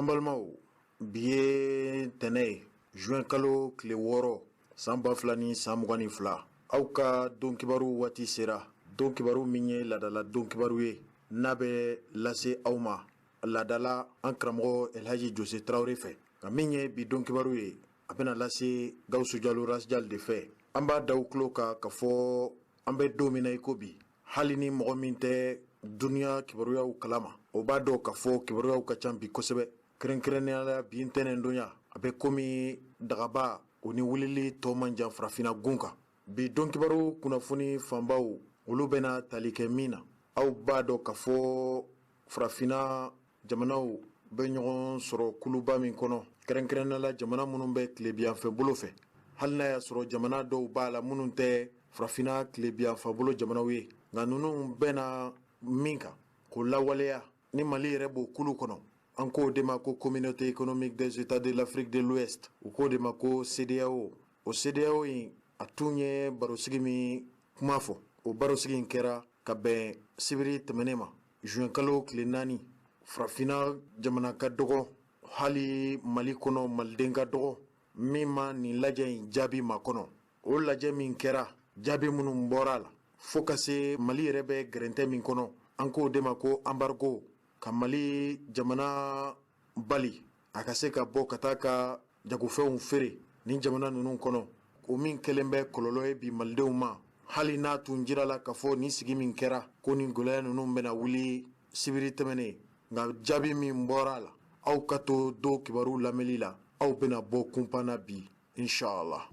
An balimaw, bi ye ntɛnɛn ye, juin kalo tile 6, san 2022. Aw ka don kibaru waati sera, don kibaru min ye laadala don kibaru ye, n'a bɛ lase aw ma laadala an karamɔgɔ Elhaji Jose Tarawele fɛ. Nka min ye bi don kibaru ye, a bɛna lase Gawusu Jalo Rasjal de fɛ. An b'a da aw tulo kan k'a fɔ an bɛ don min na i ko bi, hali ni mɔgɔ min tɛ duniya kibaruyaw kalama, o b'a dɔn k'a fɔ kibaruyaw ka ca bi kosɛbɛ, kɛrɛnkɛrɛnnenya la bi ntɛnɛndonya. A bɛ komi dagaba o ni wulili tɔ man jan farafinna gun kan. Bi don kibaru kunnafoni fanbaw, olu bɛna tali kɛ min na, aw b'a dɔn k'a fɔ farafinna jamanaw bɛ ɲɔgɔn sɔrɔ kuluba min kɔnɔ, kɛrɛnkɛrɛnnenya la jamana minnu bɛ tilebinyanfɛ bolo fɛ, hali n'a y'a sɔrɔ jamana dɔw b'a la minnu tɛ farafinna tilebinyanfɛ bolo jamanaw ye. Nka ninnu bɛna min kan k'o lawaleya ni Mali yɛrɛ b'o kulu kɔnɔ, an k'o de ma ko Communauté économique des États de l'Afrique de l'Ouest, u k'o de ma ko CEDEAO. O CEDEAO in, a tun ye barosigi min kuma fɔ, o barosigi in kɛra ka bɛn sibiri tɛmɛnen ma, juin kalo tile 4. Farafinna jamana ka dɔgɔ, hali Mali kɔnɔ maliden ka dɔgɔ min ma nin lajɛ in jaabi ma kɔnɔ. O lajɛ min kɛra, jaabi minnu bɔra a la, fo ka se Mali yɛrɛ bɛ gɛrɛntɛ min kɔnɔ, an k'o de ma ko embargo, ka Mali jamana bali a ka se ka bɔ ka taa ka jagofɛnw feere nin jamana ninnu kɔnɔ, o min kɛlen bɛ kɔlɔlɔ ye bi malidenw ma. Hali n'a tun jirala k'a fɔ nin sigi min kɛra ko nin gɛlɛya ninnu bɛna wuli sibiri tɛmɛnen, nka jaabi min bɔra a la, aw ka to don kibaru lamɛnli la, aw bɛna bɔ kunpan na bi inshallah.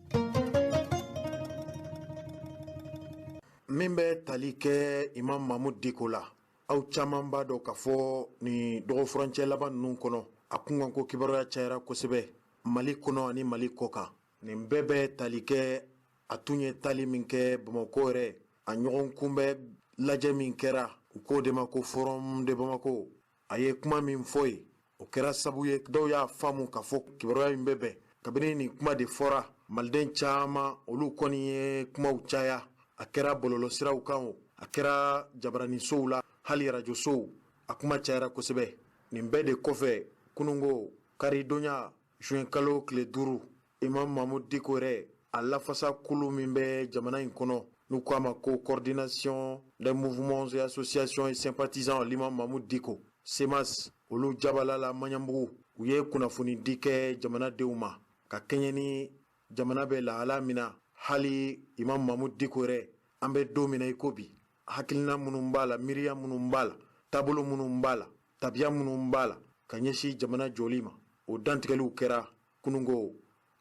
Min bɛ tali kɛ Imam Mahmoud Dicko la, aw caman b'a dɔn k'a fɔ nin dɔgɔfurancɛ laban ninnu kɔnɔ, a kunkanko kibaruya cayara kosɛbɛ Mali kɔnɔ ani Mali kɔ kan. Nin bɛɛ bɛ tali kɛ a tun ye tali min kɛ Bamakɔ yɛrɛ, a ɲɔgɔn kunbɛn lajɛ min kɛra, u k'o de ma ko Forum de Bamako. A ye kuma min fɔ yen, o kɛra sabu ye dɔw y'a faamu k'a fɔ kibaruya in bɛ bɛn. Kabini nin kuma de fɔra, maliden caman olu kɔni ye kumaw caya, a kɛra bɔlɔlɔsiraw kan o, a kɛra jabaraninsow la, hali arajosow, a kuma cayara kosɛbɛ. Nin bɛɛ de kɔfɛ, kunungo karidonya juin kalo tile 5, Imam Mahmoud Dicko yɛrɛ a lafasa kulu min bɛ jamana in kɔnɔ, n'u k'a ma ko Coordination des mouvements et associations et sympathisants l'imam Mahmoud Dicko, CMAS, olu jabala la Maɲanbugu, u ye kunnafoni di kɛ jamanadenw ma ka kɛɲɛ ni jamana bɛ lahala min na. Hali Imam Mahmoud Dicko yɛrɛ, an bɛ don min na i ko bi, hakilina minnu b'a la, miiriya minnu b'a la, taabolo minnu b'a la, tabiya minnu b'a la ka ɲɛsin jamana jɔli ma, o dantigɛliw kɛra kunungo.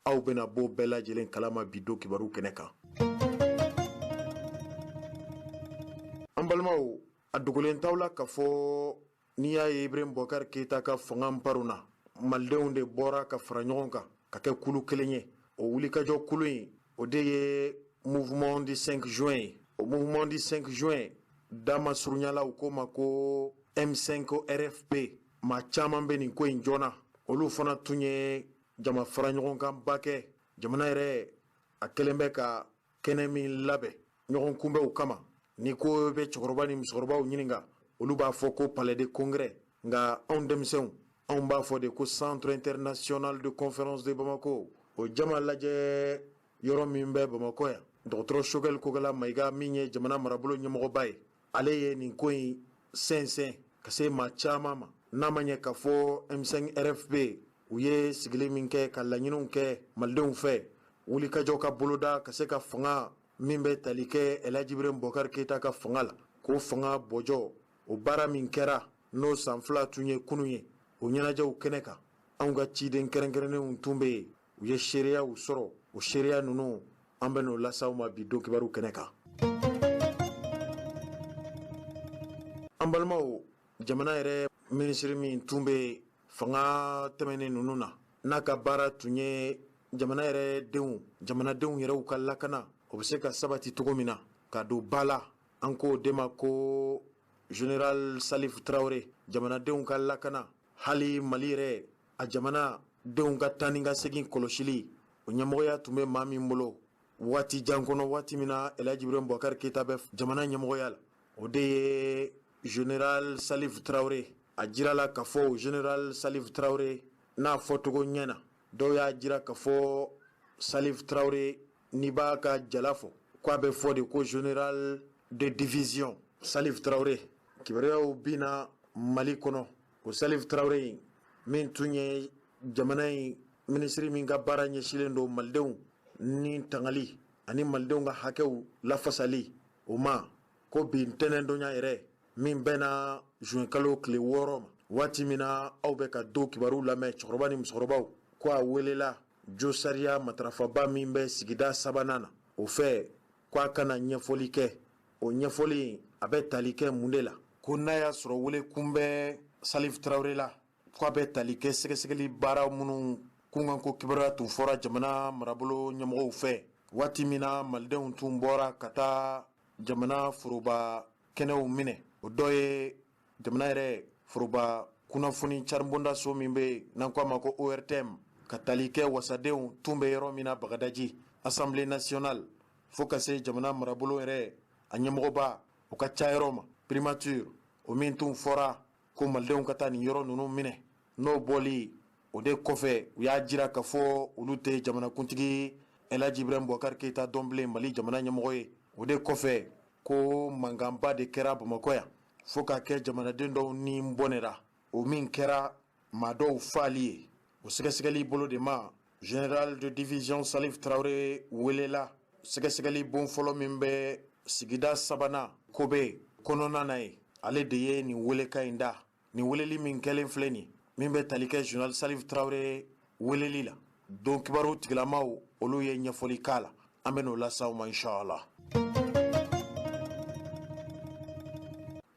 Aw bɛna bɔ bɛɛ lajɛlen kalama bi don kibaru kɛnɛ kan. An balimaw, a dogolen t'aw la k'a fɔ n'i y'a ye Ibrahim Boubacar Keita ka fanga paruna, malidenw de bɔra ka fara ɲɔgɔn kan ka kɛ kulu kelen ye. O wulikajɔ kulu in, o de ye Mouvement du 5 juin ye. O Mouvement du 5 juin dama surunyala, u k'o ma ko M5 RFP. Maa caman bɛ nin ko in joona, olu fana tun ye jama fara ɲɔgɔn kan ba kɛ. Jamana yɛrɛ a kɛlen bɛ ka kɛnɛ min labɛn ɲɔgɔn kunbɛnw kama, ni ko bɛ cɛkɔrɔba ni musokɔrɔbaw ɲininka, olu b'a fɔ ko Palais de Congrès, nka anw denmisɛnw, anw b'a fɔ de ko Centre international de conférence de Bamako. O jama lajɛ yɔrɔ min bɛ Bamakɔ yan, dɔgɔtɔrɔ Choguel Kokalla Maïga min ye jamana marabolo ɲɛmɔgɔba ye, ale ye nin ko in sɛnsɛn ka se maa caman ma. N'a ma ɲɛ k'a fɔ M5 RFP u ye sigili min kɛ ka laɲiniw kɛ malidenw fɛ, wulikajɔ ka boloda ka se ka fanga min bɛ tali kɛ El Hadji Ibrahim Boubacar Keita ka fanga la, k'o fanga bɔjɔ, o baara min kɛra n'o san 2 tun ye kunun ye, o ɲɛnajɛw kɛnɛ kan, anw ka ciden kɛrɛnkɛrɛnnenw tun bɛ yen, u ye seereyaw sɔrɔ. O seereya ninnu, an bɛ n'o lase aw ma bi don kibaru kɛnɛ kan. An balimaw, jamana yɛrɛ minisiri min tun bɛ fanga tɛmɛnen ninnu na, n'a ka baara tun ye jamana yɛrɛ denw, jamanadenw yɛrɛw ka lakana, o bɛ se ka sabati cogo min na ka don ba la, an k'o de ma ko Général Salif Traoré, jamanadenw ka lakana, hali Mali yɛrɛ a jamana denw ka taa ni ka segin kɔlɔsili, o ɲɛmɔgɔya tun bɛ maa min bolo waati jan kɔnɔ, waati min na El Hadji Ibrahim Boubacar Keita bɛ jamana ɲɛmɔgɔya la, o de ye Général Salif Traoré. A jirala k'a fɔ général Salif Traoré n'a fɔcogo ɲɛna, dɔw y'a jira k'a fɔ Salif Traoré n'i b'a ka jala fɔ k'a bɛ fɔ de ko général de division Salif Traoré. Kibaruyaw binna Mali kɔnɔ, o Salif Traoré in min tun ye jamana in minisiri min ka baara ɲɛsinnen don malidenw ni tangali ani malidenw ka hakɛw lafasali o ma, ko bi ntɛnɛndonya yɛrɛ min bɛnna juin kalo tile 6 ma, waati min na aw bɛ ka don kibaru lamɛn, cɛkɔrɔba ni musokɔrɔbaw, ko a welela josariya matarafaba min bɛ sigida sabanan na o fɛ, ko a kana ɲɛfɔli kɛ. O ɲɛfɔli a bɛ tali kɛ mun de la? Ko n'a y'a sɔrɔ wele kun bɛ Salif Traoré la, ko a bɛ tali kɛ sɛgɛsɛgɛli baara minnu kunkanko kibaruya tun fɔra jamana marabolo ɲɛmɔgɔw fɛ, waati min na malidenw tun bɔra ka taa jamana foroba kɛnɛw minɛ. O dɔ ye jamana yɛrɛ foroba kunnafoni caribondaso min bɛ yen n'an ko a ma ko ORTM, ka tali kɛ wasadenw tun bɛ yɔrɔ min na Bagadaji, Assemblée nationale, fo ka se jamana marabolo yɛrɛ a ɲɛmɔgɔba o ka ca yɔrɔ ma, primature, o min tun fɔra ko malidenw ka taa nin yɔrɔ ninnu minɛ. N'o bɔli o de kɔfɛ, u y'a jira k'a fɔ olu tɛ jamanakuntigi Elhaji Ibrahim Boubacar Keïta dɔn bilen Mali jamana ɲɛmɔgɔ ye. O de kɔfɛ ko mankanba de kɛra Bamakɔ yan, fo ka kɛ jamanaden dɔw ni bɔnɛra, o min kɛra maa dɔw faali ye. O sɛgɛsɛgɛli bolo de ma, général de division Salif Traoré welela sɛgɛsɛgɛli bon fɔlɔ min bɛ sigida sabanan Kobe kɔnɔna na ye. Ale de ye nin welekan in da. Nin weleli min kɛlen filɛ nin min bɛ tali kɛ général Salif Traoré weleli la, don kibaru tigilamaw olu ye ɲɛfɔli k'a la, an bɛ n'o lase aw ma inshallah.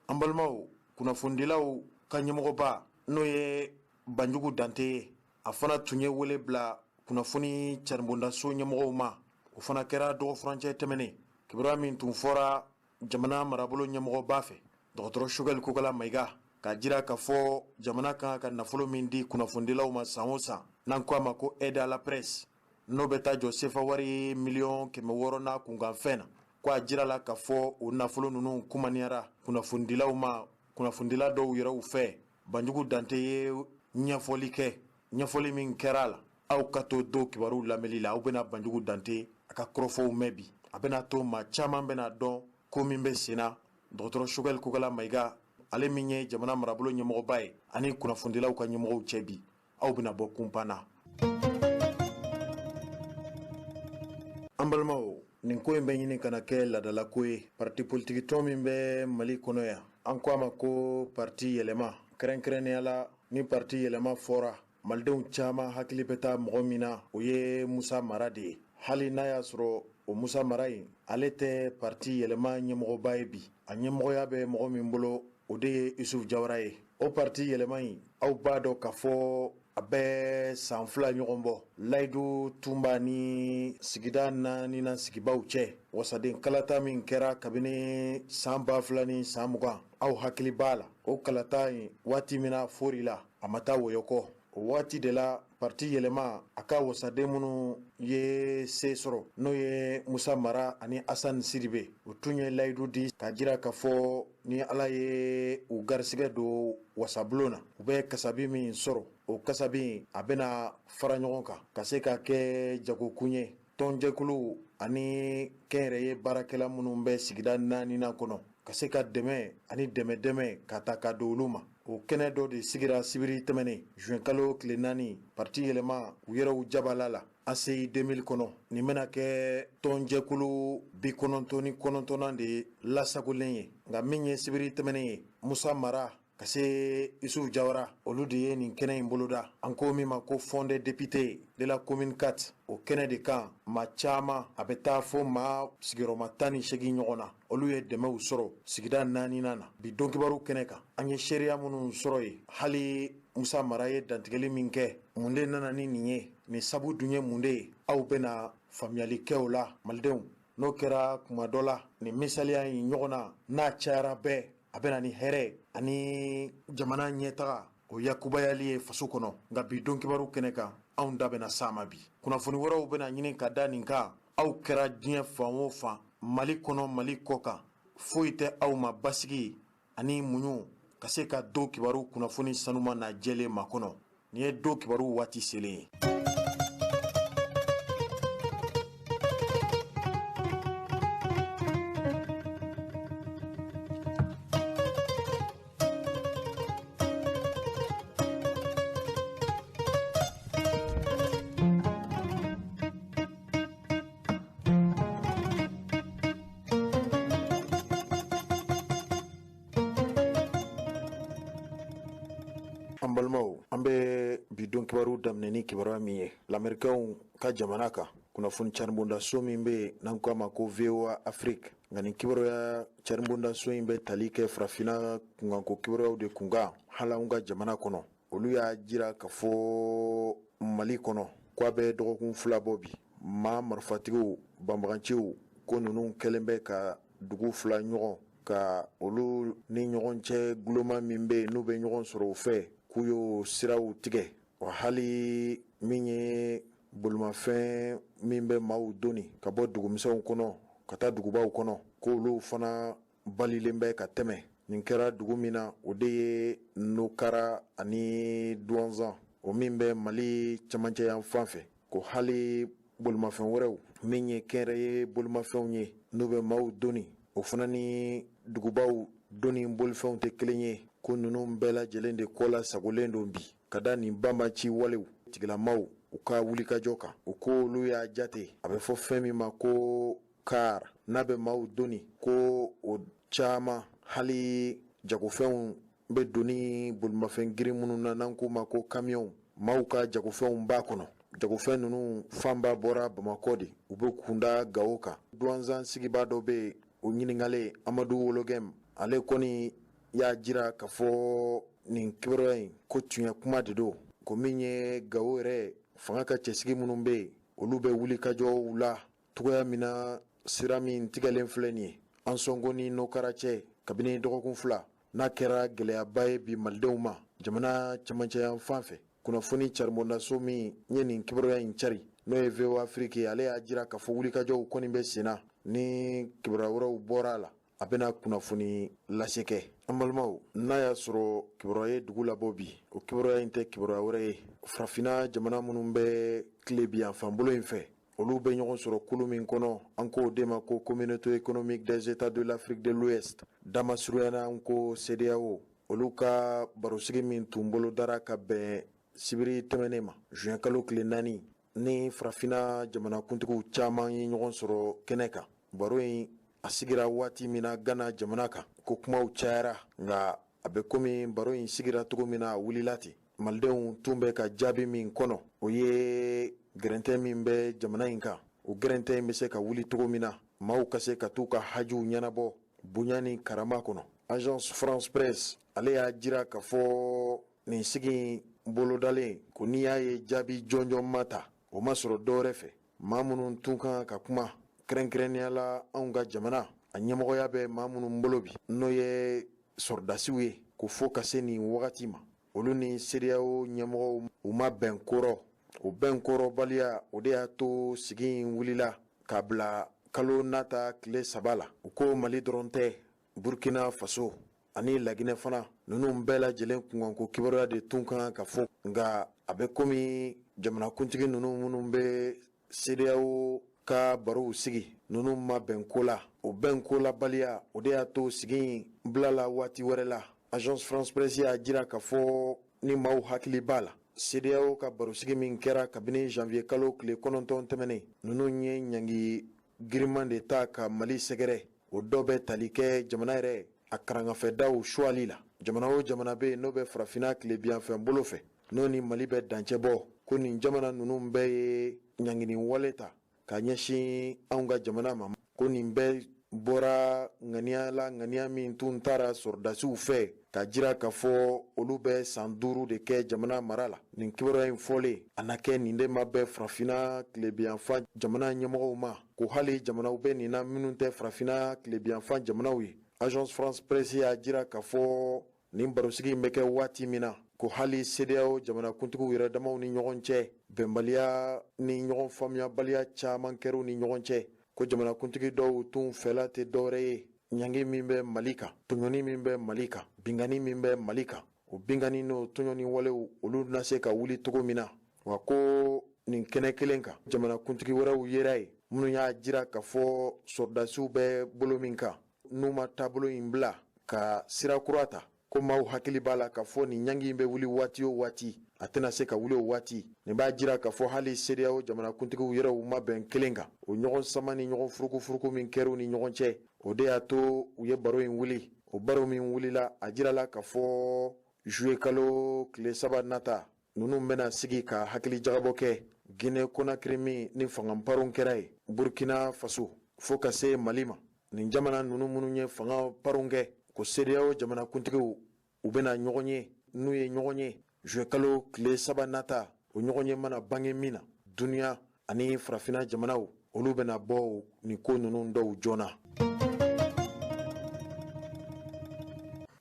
An balimaw, kunnafonidilaw ka ɲɛmɔgɔba n'o ye Banjugu Dante ye, a fana tun ye wele bila kunnafoni caribondaso ɲɛmɔgɔw ma. O fana kɛra dɔgɔfurancɛ tɛmɛnen. Kibaruya min tun fɔra jamana marabolo ɲɛmɔgɔba fɛ, dɔgɔtɔrɔ Choguel Kokala Maïga, k'a jira k'a fɔ jamana kan ka nafolo min di kunnafonidilaw ma san o san, n'an ko a ma ko aide à la presse, n'o bɛ taa jɔ sefa wari 600 miliyɔn n'a kunkanfɛn na, ko a jirala k'a fɔ o nafolo ninnu kumaniyara kunnafonidilaw ma kunnafonidila dɔw yɛrɛw fɛ. Banjugu Dante ye ɲɛfɔli kɛ. Ɲɛfɔli min kɛra a la, aw ka to don kibaru lamɛnli la, aw bɛna Banjugu Dante a ka kɔrɔfɔw mɛn bi. A bɛna to maa caman bɛna dɔn ko min bɛ sen na, dɔgɔtɔrɔ Choguel Kokala Maïga, ale min ye jamana marabolo ɲɛmɔgɔba ye, ani kunnafonidilaw ka ɲɛmɔgɔw cɛ bi, aw bɛna bɔ kunpan na. An balimaw, nin ko in bɛ ɲini ka na kɛ laadalako ye. Parti politiki tɔn min bɛ Mali kɔnɔ yan, an ko a ma ko parti Yɛlɛma, kɛrɛnkɛrɛnnenya la ni parti Yɛlɛma fɔra, malidenw caman hakili bɛ taa mɔgɔ min na, o ye Musa Mara de ye. Hali n'a y'a sɔrɔ o Musa Mara in, ale tɛ parti Yɛlɛma ɲɛmɔgɔba ye bi, a ɲɛmɔgɔya bɛ mɔgɔ min bolo, o de ye Isuf Jawara ye. O parti Yɛlɛma in, aw b'a dɔn k'a fɔ a bɛ san 2 ɲɔgɔn bɔ, layidu tunba ni sigida naani na sigibaw cɛ, wasaden kalata min kɛra kabini san 2020, aw hakili b'a la, o kalata in waati min na fori la, a ma taa wɔyɔ kɔ. O waati de la parti Yɛlɛma a ka wasaden minnu ye se sɔrɔ, n'o ye Musa Mara ani Asan Sidibe, o tun ye layidu di k'a jira k'a fɔ ni Ala ye u garisigɛ don wasabulon na, u bɛ kasabi min sɔrɔ, o kasabi a bɛna fara ɲɔgɔn kan ka se ka kɛ jagokun ye tɔnjɛkulu ani kɛnyɛrɛye baarakɛla minnu bɛ sigida naani na kɔnɔ, ka se ka dɛmɛ ani dɛmɛ ka ta ka don olu ma. O kɛnɛ dɔ de sigira sibiri tɛmɛnen juin kalo tile 4, parti Yɛlɛma u yɛrɛw jabala la ACI 2000 kɔnɔ. Nin bɛna kɛ tɔnjɛkulu 99nan de lasagolen ye. Nka min ye sibiri tɛmɛnen ye, Musa Mara ka se Isuf Jawara, olu de ye nin kɛnɛ in boloda, an ko min ma ko Fonds des députés de la commune 4. O kɛnɛ de kan, maa caman, a bɛ taa fo maa sigiyɔrɔma 18 ɲɔgɔn na, olu ye dɛmɛw sɔrɔ sigida naaninan na. Bi donkibaru kɛnɛ kan, an ye seereya minnu sɔrɔ yen, hali Musa Mara ye dantigɛli min kɛ, mun de nana ni nin ye, nin sabu dun ye mun de ye, aw bɛna faamuyali kɛ o la malidenw. N'o kɛra kuma dɔ la, nin misaliya in ɲɔgɔn na, n'a cayara bɛɛ, a bɛna ni hɛrɛ ani jamana ɲɛtaga o yakubayali ye faso kɔnɔ. Nka bi don kibaru kɛnɛ kan, anw da bɛna s'a ma bi. Kunnafoni wɛrɛw bɛna ɲini ka da nin kan. Aw kɛra diɲɛ fan o fan, Mali kɔnɔ, Mali kɔ kan, foyi tɛ aw ma basigi ani muɲu Ka se ka don kibaru kunnafoni sanuma n'a jɛlen makɔnɔ. Nin ye don kibaru waati selen ye. An balimaw, an bɛ bi don kibaru daminɛ ni kibaruya min ye lamerikɛnw ka jamana kan, kunnafoni caribondaso min bɛ yen n'an ko a ma ko VOA Afrique. Nka nin kibaruya caribondaso in bɛ tali kɛ farafinna kunkanko kibaruyaw de kunkan, hali anw ka jamana kɔnɔ. Olu y'a jira k'a fɔ Mali kɔnɔ k'a bɛ dɔgɔkun 2 bɔ bi, maa marifatigiw banbaganciw ko ninnu kɛlen bɛ ka dugu 2 ɲɔgɔn ka olu ni ɲɔgɔn cɛ guloma min bɛ yen n'u bɛ ɲɔgɔn sɔrɔ o fɛ, k'u y'o siraw tigɛ. Wa hali min ye bolimafɛn min bɛ maaw doni ka bɔ dugumisɛnw kɔnɔ ka taa dugubaw kɔnɔ, k'olu fana balilen bɛ ka tɛmɛ. Nin kɛra dugu min na, o de ye Nokara ani Duwanzan, o min bɛ Mali cɛmancɛ yan fan fɛ. Ko hali bolimafɛn wɛrɛw min ye kɛnyɛrɛye bolimafɛnw ye n'u bɛ maaw doni, o fana ni dugubaw doni bolifɛnw tɛ kelen ye. Ko ninnu bɛɛ lajɛlen de kɔ lasagolen don bi ka da nin banbaanci walew tigilamaw u ka wulikajɔ kan. U ko olu y'a jate a bɛ fɔ fɛn min ma ko car, n'a bɛ maaw doni, ko o caman hali jagofɛnw bɛ doni bolimafɛn girin minnu na n'an k'u ma ko kamiyɔnw, maaw ka jagofɛnw b'a kɔnɔ. Jagofɛn ninnu fanba bɔra Bamakɔ de, u bɛ kunda Gawo kan. Duwanzan sigibaa dɔ bɛ yen, o ɲininkalen Amadu Wologɛm, ale kɔni y'a jira k'a fɔ nin kibaruya in ko tiɲɛ kuma de don. Ko min ye Gawo yɛrɛ fanga ka cɛsigi minnu bɛ yen, olu bɛ wulikajɔw la cogoya min na sira min tigɛlen filɛ nin ye Ansɔngo ni Nokara cɛ kabini dɔgɔkun 2, n'a kɛra gɛlɛyaba ye bi malidenw ma jamana cɛmancɛ yan fan fɛ. Kunnafoni caribondaso min ye nin kibaruya in cari, n'o ye VOA Afrique ye, ale y'a jira k'a fɔ wulikajɔw kɔni bɛ sen na. Ni kibaruya wɛrɛw bɔra a la, a bɛna kunnafoni lase kɛ. An balimaw, n'a y'a sɔrɔ kibaruya ye dugu labɔ bi, o kibaruya in tɛ kibaruya wɛrɛ ye. Farafinna jamana minnu bɛ tilebin yanfan bolo in fɛ, olu bɛ ɲɔgɔn sɔrɔ kulu min kɔnɔ, an k'o de ma ko Communauté économique des États de l'Afrique de l'Ouest, damasurunyana an ko CEDEAO. Olu ka barosigi min tun bolodara ka bɛn sibiri tɛmɛnen ma, juin kalo tile 4, ni farafinna jamanakuntigiw caman ye ɲɔgɔn sɔrɔ kɛnɛ kan. Baro in a sigira waati min na Gana jamana kan, ko kumaw cayara, nka a bɛ komi baro in sigira cogo min na, a wulila ten. Malidenw tun bɛ ka jaabi min kɔnɔ, o ye gɛrɛntɛ min bɛ jamana in kan, o gɛrɛntɛ in bɛ se ka wuli cogo min na, maaw ka se ka t'u ka hajiw ɲɛnabɔ bonya ni karama kɔnɔ. Agence France Presse ale y'a jira k'a fɔ nin sigi in bolodalen, ko n'i y'a ye jaabi jɔnjɔn ma ta, o ma sɔrɔ dɔwɛrɛ fɛ. Maa minnu tun kan ka kuma, kɛrɛnkɛrɛnnenya la anw ka jamana a ɲɛmɔgɔya bɛ maa minnu bolo bi, n'o ye sɔrɔdasiw ye, ko fo ka se nin wagati ma, olu ni CEDEAO ɲɛmɔgɔw u ma bɛn kɔrɔ. O bɛn kɔrɔbaliya, o de y'a to sigi in wulila k'a bila kalo nata tile 3 la. U ko Mali dɔrɔn tɛ, Burkina Faso ani Laginɛ fana, ninnu bɛɛ lajɛlen kunkanko kibaruya de tun kan ka fɔ. Nka a bɛ komi jamanakuntigi ninnu minnu bɛ CEDEAO ka barow sigi, ninnu ma bɛn ko la. O bɛn ko labaliya, o de y'a to sigi in bilala waati wɛrɛ la. Agence France Presse y'a jira k'a fɔ ni maaw hakili b'a la, CEDEAO ka barosigi min kɛra kabini janvier kalo tile 9 tɛmɛnen, ninnu ye ɲangi giriman de ta ka Mali sɛgɛrɛ. O dɔ bɛ tali kɛ jamana yɛrɛ a karangafɛdaw suwali la. Jamana o jamana bɛ yen n'o bɛ farafinna tilebinyanfan bolo fɛ, n'o ni Mali bɛ dancɛ bɔ, ko nin jamana ninnu bɛɛ ye ɲangini wale ta ka ɲɛsin anw ka jamana ma. Ko nin bɛɛ bɔra ŋaniya la, ŋaniya min tun taara sɔrɔdasiw fɛ k'a jira k'a fɔ olu bɛ san 5 de kɛ jamana mara la. Nin kibaruya in fɔlen, a na kɛ nin de ma bɛn farafinna tilebinyanfan jamana ɲɛmɔgɔw ma, ko hali jamanaw bɛ nin na minnu tɛ farafinna tilebinyanfan jamanaw ye. Agence France Presse y'a jira k'a fɔ nin barosigi in bɛ kɛ waati min na, ko hali CEDEAO jamanakuntigiw yɛrɛ damaw ni ɲɔgɔn cɛ, bɛnbaliya ni ɲɔgɔn faamuyabaliya caman kɛr'u ni ɲɔgɔn cɛ. Ko jamanakuntigi dɔw tun fɛla tɛ dɔwɛrɛ ye ɲangi min bɛ Mali kan, tɔɲɔni min bɛ Mali kan, binkanni min bɛ Mali kan, o binkanni n'o tɔɲɔni walew olu na se ka wuli cogo min na. Wa ko nin kɛnɛ kelen kan, jamanakuntigi wɛrɛw yera yen minnu y'a jira k'a fɔ sɔrɔdasiw bɛ bolo min kan, n'u ma taabolo in bila ka sira kura ta, ko maaw hakili b'a la k'a fɔ nin ɲangi in bɛ wuli waati o waati, a tɛna se ka wuli o waati. Nin b'a jira k'a fɔ hali CEDEAO jamanakuntigiw yɛrɛw ma bɛn kelen kan. O ɲɔgɔn sama ni ɲɔgɔn furukufuruku min kɛr'u ni ɲɔgɔn cɛ, o de y'a to u ye baro in wuli. O baro min wulila, a jirala k'a fɔ juillet kalo tile 3 nata, ninnu bɛna sigi ka hakili jagabɔ kɛ Guinée Conakry min ni fanga paron kɛra yen, Burkina Faso fo ka se Mali ma. Nin jamana ninnu minnu ye fanga paron kɛ, ko CEDEAO jamanakuntigiw u bɛna ɲɔgɔn ye. N'u ye ɲɔgɔn ye juillet kalo tile 3 nata, o ɲɔgɔn ye mana bange min na, duniya ani farafinna jamanaw olu bɛna bɔ nin ko ninnu dɔw joona.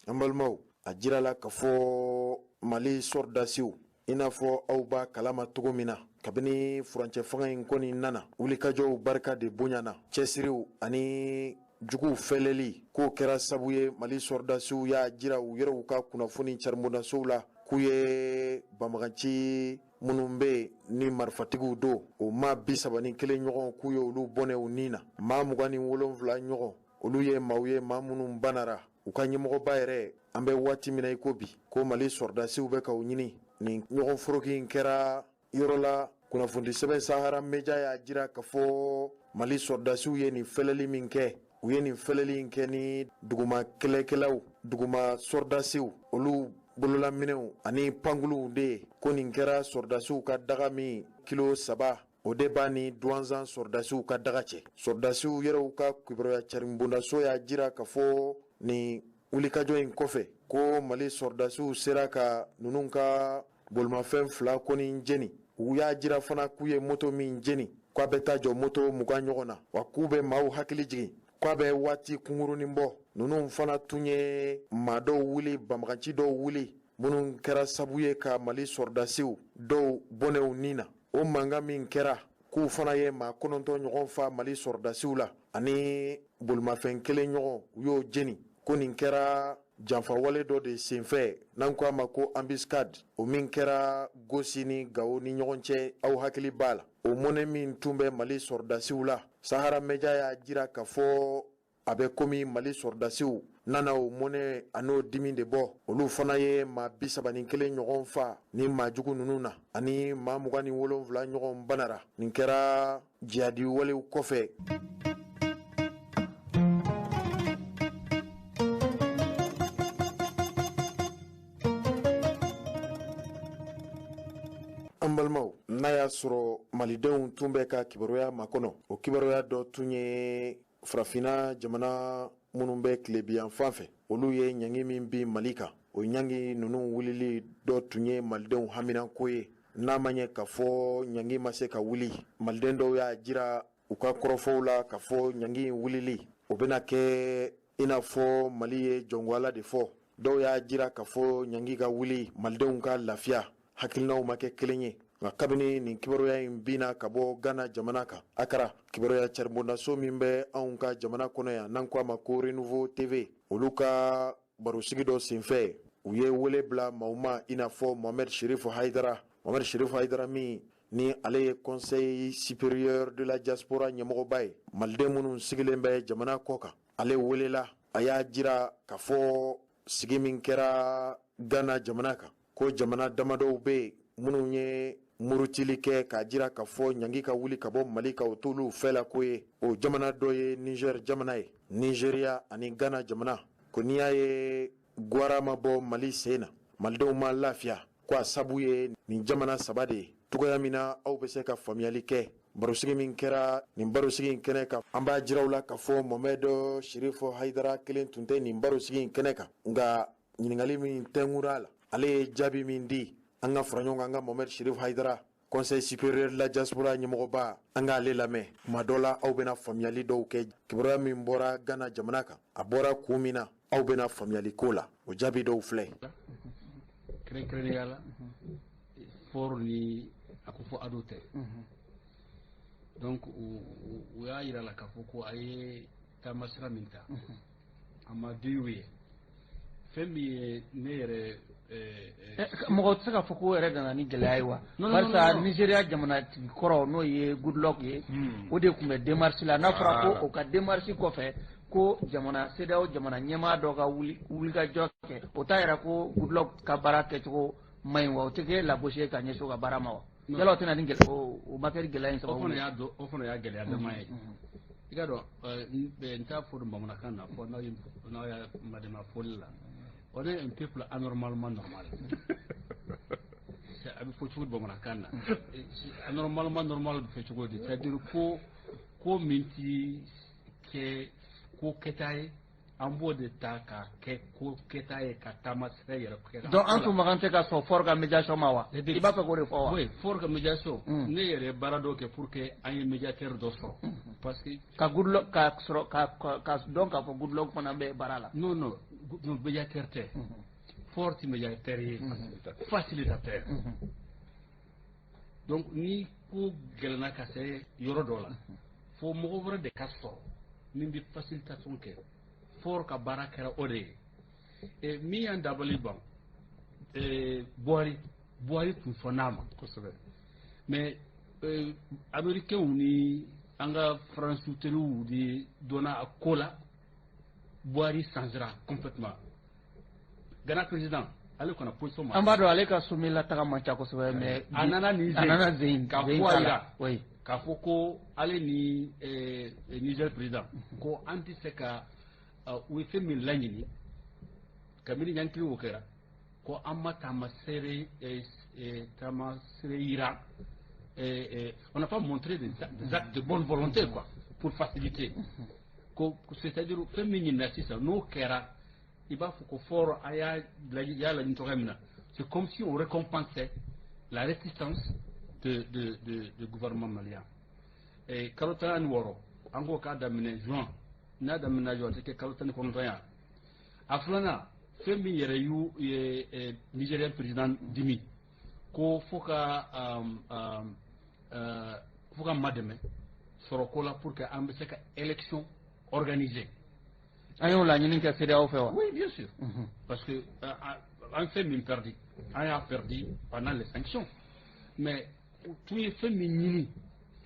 An balimaw, a jirala k'a fɔ Mali sɔrɔdasiw, i n'a fɔ aw b'a kalama cogo min na, kabini furancɛ fanga in kɔni nana, wulikajɔw barika de bonyana, cɛsiriw ani juguw fɛlɛli k'o kɛra sabu ye Mali sɔrɔdasiw y'a jira u yɛrɛw ka kunnafoni caribondasow la k'u ye banbaganci minnu bɛ yen ni marifatigiw don, o maa 31 ɲɔgɔn k'u ye olu bɔnɛ u ni na. Maa 27 ɲɔgɔn olu ye maaw ye, maa minnu banara. U ka ɲɛmɔgɔba yɛrɛ, an bɛ waati min na i ko bi, ko Mali sɔrɔdasiw bɛ k'u ɲini. Nin ɲɔgɔn foroki in kɛra yɔrɔ la, kunnafoni sɛbɛn Sahara Media y'a jira k'a fɔ Mali sɔrɔdasiw ye nin fɛlɛli min kɛ, u ye nin fɛlɛli in kɛ ni duguma kɛlɛkɛlaw, duguma sɔrɔdasiw, olu bololaminɛw ani pankuluw de ye. Ko nin kɛra sɔrɔdasiw ka daga min kilo 3, o de b'a ni Duwanzan sɔrɔdasiw ka daga cɛ. Sɔrɔdasiw yɛrɛw ka kibaruya caribondaso y'a jira k'a fɔ nin wulikajɔ in kɔfɛ, ko Mali sɔrɔdasiw sera ka ninnu ka bolimafɛn 2 kɔni jeni. U y'a jira fana k'u ye moto min jeni, k'a bɛ taa jɔ moto 20 ɲɔgɔn na, wa k'u bɛ maaw hakili jigin k'a bɛ waati kunkurunin bɔ. Ninnu fana tun ye maa dɔw wuli, banbaganci dɔw wuli, minnu kɛra sabu ye ka Mali sɔrɔdasiw dɔw bɔnɛw ni na. O mankan min kɛra, k'u fana ye maa 9 ɲɔgɔn fa Mali sɔrɔdasiw la, ani bolimafɛn 1 ɲɔgɔn u y'o jeni. Ko nin kɛra janfawale dɔ de senfɛ, n'an ko a ma ko embuscade, o min kɛra Gosi ni Gawo ni ɲɔgɔn cɛ. Aw hakili b'a la, o mɔnɛ min tun bɛ Mali sɔrɔdasiw la, Sahara Media y'a jira k'a fɔ a bɛ komi Mali sɔrɔdasiw nana o mɔnɛ an'o dimi de bɔ. Olu fana ye maa 31 ɲɔgɔn fa ni maa jugu ninnu na, ani maa 27 ɲɔgɔn banara. Nin kɛra jihadi walew kɔfɛ. An balimaw, n'a y'a sɔrɔ malidenw tun bɛ ka kibaruya makɔnɔ, o kibaruya dɔ tun ye farafinna jamana minnu bɛ tilebiyan fan fɛ, olu ye ɲangi min bin Mali kan, o ɲangi ninnu wulili dɔ tun ye malidenw haminanko ye. N'a ma ɲɛ k'a fɔ ɲangi ma se ka wuli, maliden dɔw y'a jira u ka kɔrɔfɔw la k'a fɔ ɲangi in wulili o bɛna kɛ i n'a fɔ Mali ye jɔngoyala de fɔ. Dɔw y'a jira k'a fɔ ɲangi ka wuli, malidenw ka lafiya. Hakilinaw ma kɛ kelen ye. Nka kabini nin kibaruya in binna ka bɔ Ghana jamana kan, Accra, kibaruya caribondaso min bɛ anw ka jamana kɔnɔ yan, n'an ko a ma ko Renouveau TV, olu ka barosigi dɔ senfɛ, u ye wele bila maaw ma i n'a fɔ Mohamed Chérif Haidara. Mohamed Chérif Haidara min ni ale ye Conseil supérieur de la diaspora ɲɛmɔgɔba ye, maliden minnu sigilen bɛ jamana kɔ kan, ale welela. A y'a jira k'a fɔ sigi min kɛra Ghana jamana kan, ko jamana damadɔw bɛ yen minnu ye murutili kɛ k'a jira k'a fɔ ɲangi ka wuli ka bɔ Mali kan, o t'olu fɛla ko ye. O jamana dɔ ye Niger jamana ye, Nigeria ani Ghana jamana. Ko n'i y'a ye gwara ma bɔ Mali sen na, malidenw ma lafiya, ko a sabu ye nin jamana 3 de ye. Cogoya min na aw bɛ se ka faamuyali kɛ barosigi min kɛra nin barosigi in kɛnɛ kan, an b'a jira aw la k'a fɔ Mohamed Chérif Haidara kelen tun tɛ nin barosigi in kɛnɛ kan. Nka ɲininkali min tɛnkura a la, ale ye jaabi min di, an ka fara ɲɔgɔn kan, an ka Mohamed Chérif Haidara, Conseil supérieur de la diaspora ɲɛmɔgɔba, an k'ale lamɛn. Tuma dɔ la aw bɛna faamuyali dɔw kɛ kibaruya min bɔra Ghana jamana kan, a bɔra kun min na, aw bɛna faamuyali ko la. O jaabi dɔw filɛ. Kɛrɛnkɛrɛnnenya la, fort ni a ko fɔ ado tɛ. Donc u y'a yira la k'a fɔ ko a ye taamasira min ta, A ma diya u ye. Fɛn min ye ne yɛrɛ mɔgɔ tɛ se k'a fɔ ko yɛrɛ nana ni gɛlɛya ye wa? Barisa Nigéria jamanatigi kɔrɔ, n'o ye Goodluck ye, o de tun bɛ démarche la. N'a fɔra ko o ka démarche kɔfɛ, ko jamana CEDEAO jamana ɲɛmaa dɔ ka wuli wulikajɔ kɛ, o t'a yira ko Goodluck ka baara kɛcogo man ɲi wa? O tɛ kɛ lagosi ye ka ɲɛsin o ka baara ma wa? Yala o tɛ na ni gɛlɛya, o ma kɛ gɛlɛya in sababu ye? O fana y'a gɛlɛya dama ye. I ka dɔn, n t'a fɔ bamanankan na, fɔ n'aw y'a madema fɔli la, on est un peuple anormalement normal. A bɛ fɔ cogo di bamanankan na? Anormalement normal bɛ fɔ cogo di? C'est à dire ko min ti kɛ ko kɛta ye, an b'o de ta ka kɛ ko kɛta ye, ka taama sira yɛrɛ kɛ. Donc an tun makan tɛ ka sɔn Faure ka médiation ma wa? I b'a fɛ k'o de fɔ wa? Oui, Faure ka médiation. Ne yɛrɛ ye baara dɔ kɛ pour que an ye médiateur dɔ sɔrɔ, parce que ka Goodluck ka sɔrɔ ka dɔn k'a fɔ Goodluck fana bɛ baara la. Non, non, non, médiateur tɛ. Faure ti médiateur ye, facilitateur. Donc ni ko gɛlɛnna ka se yɔrɔ dɔ la, fo mɔgɔ wɛrɛ de ka sɔrɔ min bɛ facilitation kɛ. Faure ka baara kɛra o de ye. Min y'an dabali ban, Buhari tun sɔnn'a ma kosɛbɛ, mais Américains ni an ka Faransi teriw de donna a ko la. Buhari changera complètement. Ghana président, ale kana position ma. An b'a dɔn ale ka sommet la taga man ca kosɛbɛ, mais a nana nin a nana zen ka fɔ a yira k'a fɔ ko ale ni Niger président, ko an tɛ se ka u ye fɛn min laɲini kabini ɲankili o kɛra, ko an ma taama seere yira, on n'a pas montré des actes de bonne volonté, quoi, pour faciliter ko, c'est-à-dire fɛn min ɲinina sisan, n'o kɛra, i b'a fɔ ko Faure a y'a laɲini cogoya min na, c'est comme si on récompensait la résistance de gouvernement malien. Kalo 16, an ko k'a daminɛ juin, n'a daminɛ juin, a tɛ kɛ kalo 19 ye. A filanan, fɛn min yɛrɛ y'u ye Nigérien président dimi, ko fo ka madɛmɛ sɔrɔ ko la pour que an bɛ se ka élection organiser. An y'o laɲini kɛ CEDEAO fɛ wa? Oui, bien sûr, parce que an fɛn min perdu, an y'a perdu pendant les sanctions, mais tun ye fɛn min ɲini,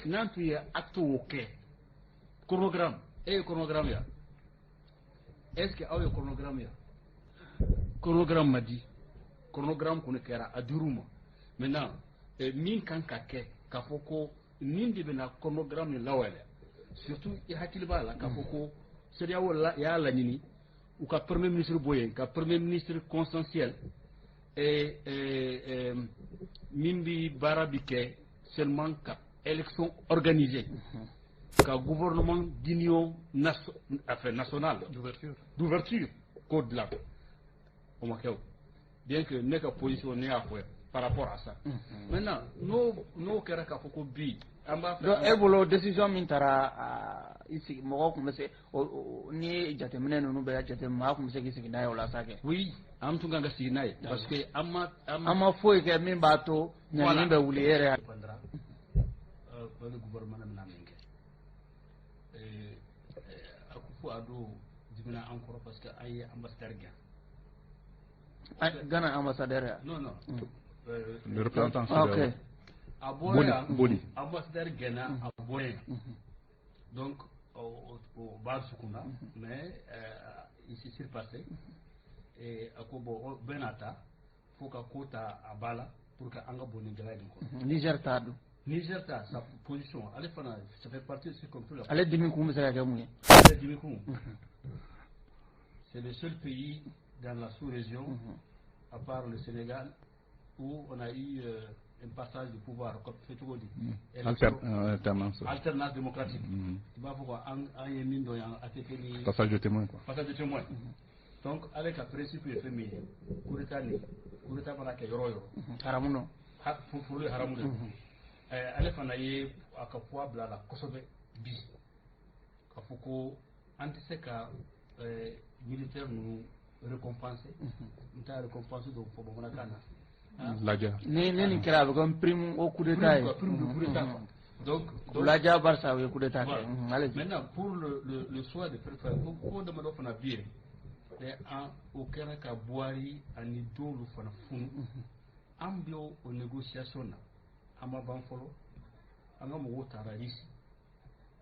n'an tun ye acte o kɛ, chronogramme, e ye chronogramme ya, est ce que aw ye chronogramme ya? Chronogramme ma di, chronogramme kɔni kɛra a dir'u ma. Maintenant, min kan ka kɛ, k'a fɔ ko nin de bɛna chronogramme nin lawaleya, surtout i hakili b'a la k'a fɔ ko CEDEAO y'a laɲini u ka premier ministre bɔ yen, ka premier ministre consensuel et min bi baara bi kɛ seulement ka élection organisée, ka gouvernement d'union, enfin, nationale d'ouverture, d'ouverture k'o dilan. O ma kɛ o, bien que ne ka position, ne y'a fɔ par rapport à ça. Maintenant, n'o kɛra k'a fɔ ko bi an b'a fɛ. Donc e bolo, décision min taara i sigi, mɔgɔw tun bɛ se, ni jateminɛ ninnu bɛɛ jate, maa tun bɛ se k'i sigi n'a ye o la sa kɛ? Oui, an tun kan ka sigi n'a ye, parce que an ma an ma foyi kɛ min b'a to ɲangini bɛ wuli e yɛrɛ. Le gouvernement bɛna min kɛ, a ko fo a don dimina an kɔrɔ, parce que an ye ambassadeur gɛn. Ghana ambassadeur ya? Non, non. Le représentant. Ok. A bɔra yan. Boli. Ambassadeur gɛnna, a bɔra yan. Donc o b'a dusukun na, mais il s'est surpassé et a ko bon, bɛɛ n'a ta, fo ka ko ta a ba la pour que an ka bɔ nin gɛlɛya nin kɔnɔ. Niger t'a dɔn. Niger ta sa position, ale fana, ça fait partie de ce qu'on peut. Ale dimi kun bɛ se ka kɛ mun ye? Ale dimi kun, c'est le seul pays dans la sous-région, à part le Sénégal, où on a eu un passage de pouvoir comme fait cogo di? Alternance. Alternance démocratique. I b'a fɔ ko an ye min dɔn yan, ATT ni passage de témoin, quoi. Passage de témoin. Donc ale ka principe ye fɛn min ye, coup d'état, ni coup d'état mana kɛ yɔrɔ o yɔrɔ, haramu nɔ. Furu ye haramu de. Ale fana ye a ka poids bila a la kosɛbɛ bi, k'a fɔ ko an tɛ se ka militaire ninnu récompenser. N t'a récompenser dɔw fɔ bamanankan na. Lajɛ. Ni nin kɛra, a bɛ kɛ prime au coup d'état ye. Prime de coup d'état, quoi. Donc u lajɛ barisa u ye coup d'état kɛ. Allez. Maintenant, pour le choix de préfet, ko damadɔ fana bɛ yen. Mais an o kɛra ka Buhari ani dɔwlu fana funu. An bɛ o négociation na, an ma ban fɔlɔ. An ka mɔgɔw taara Russie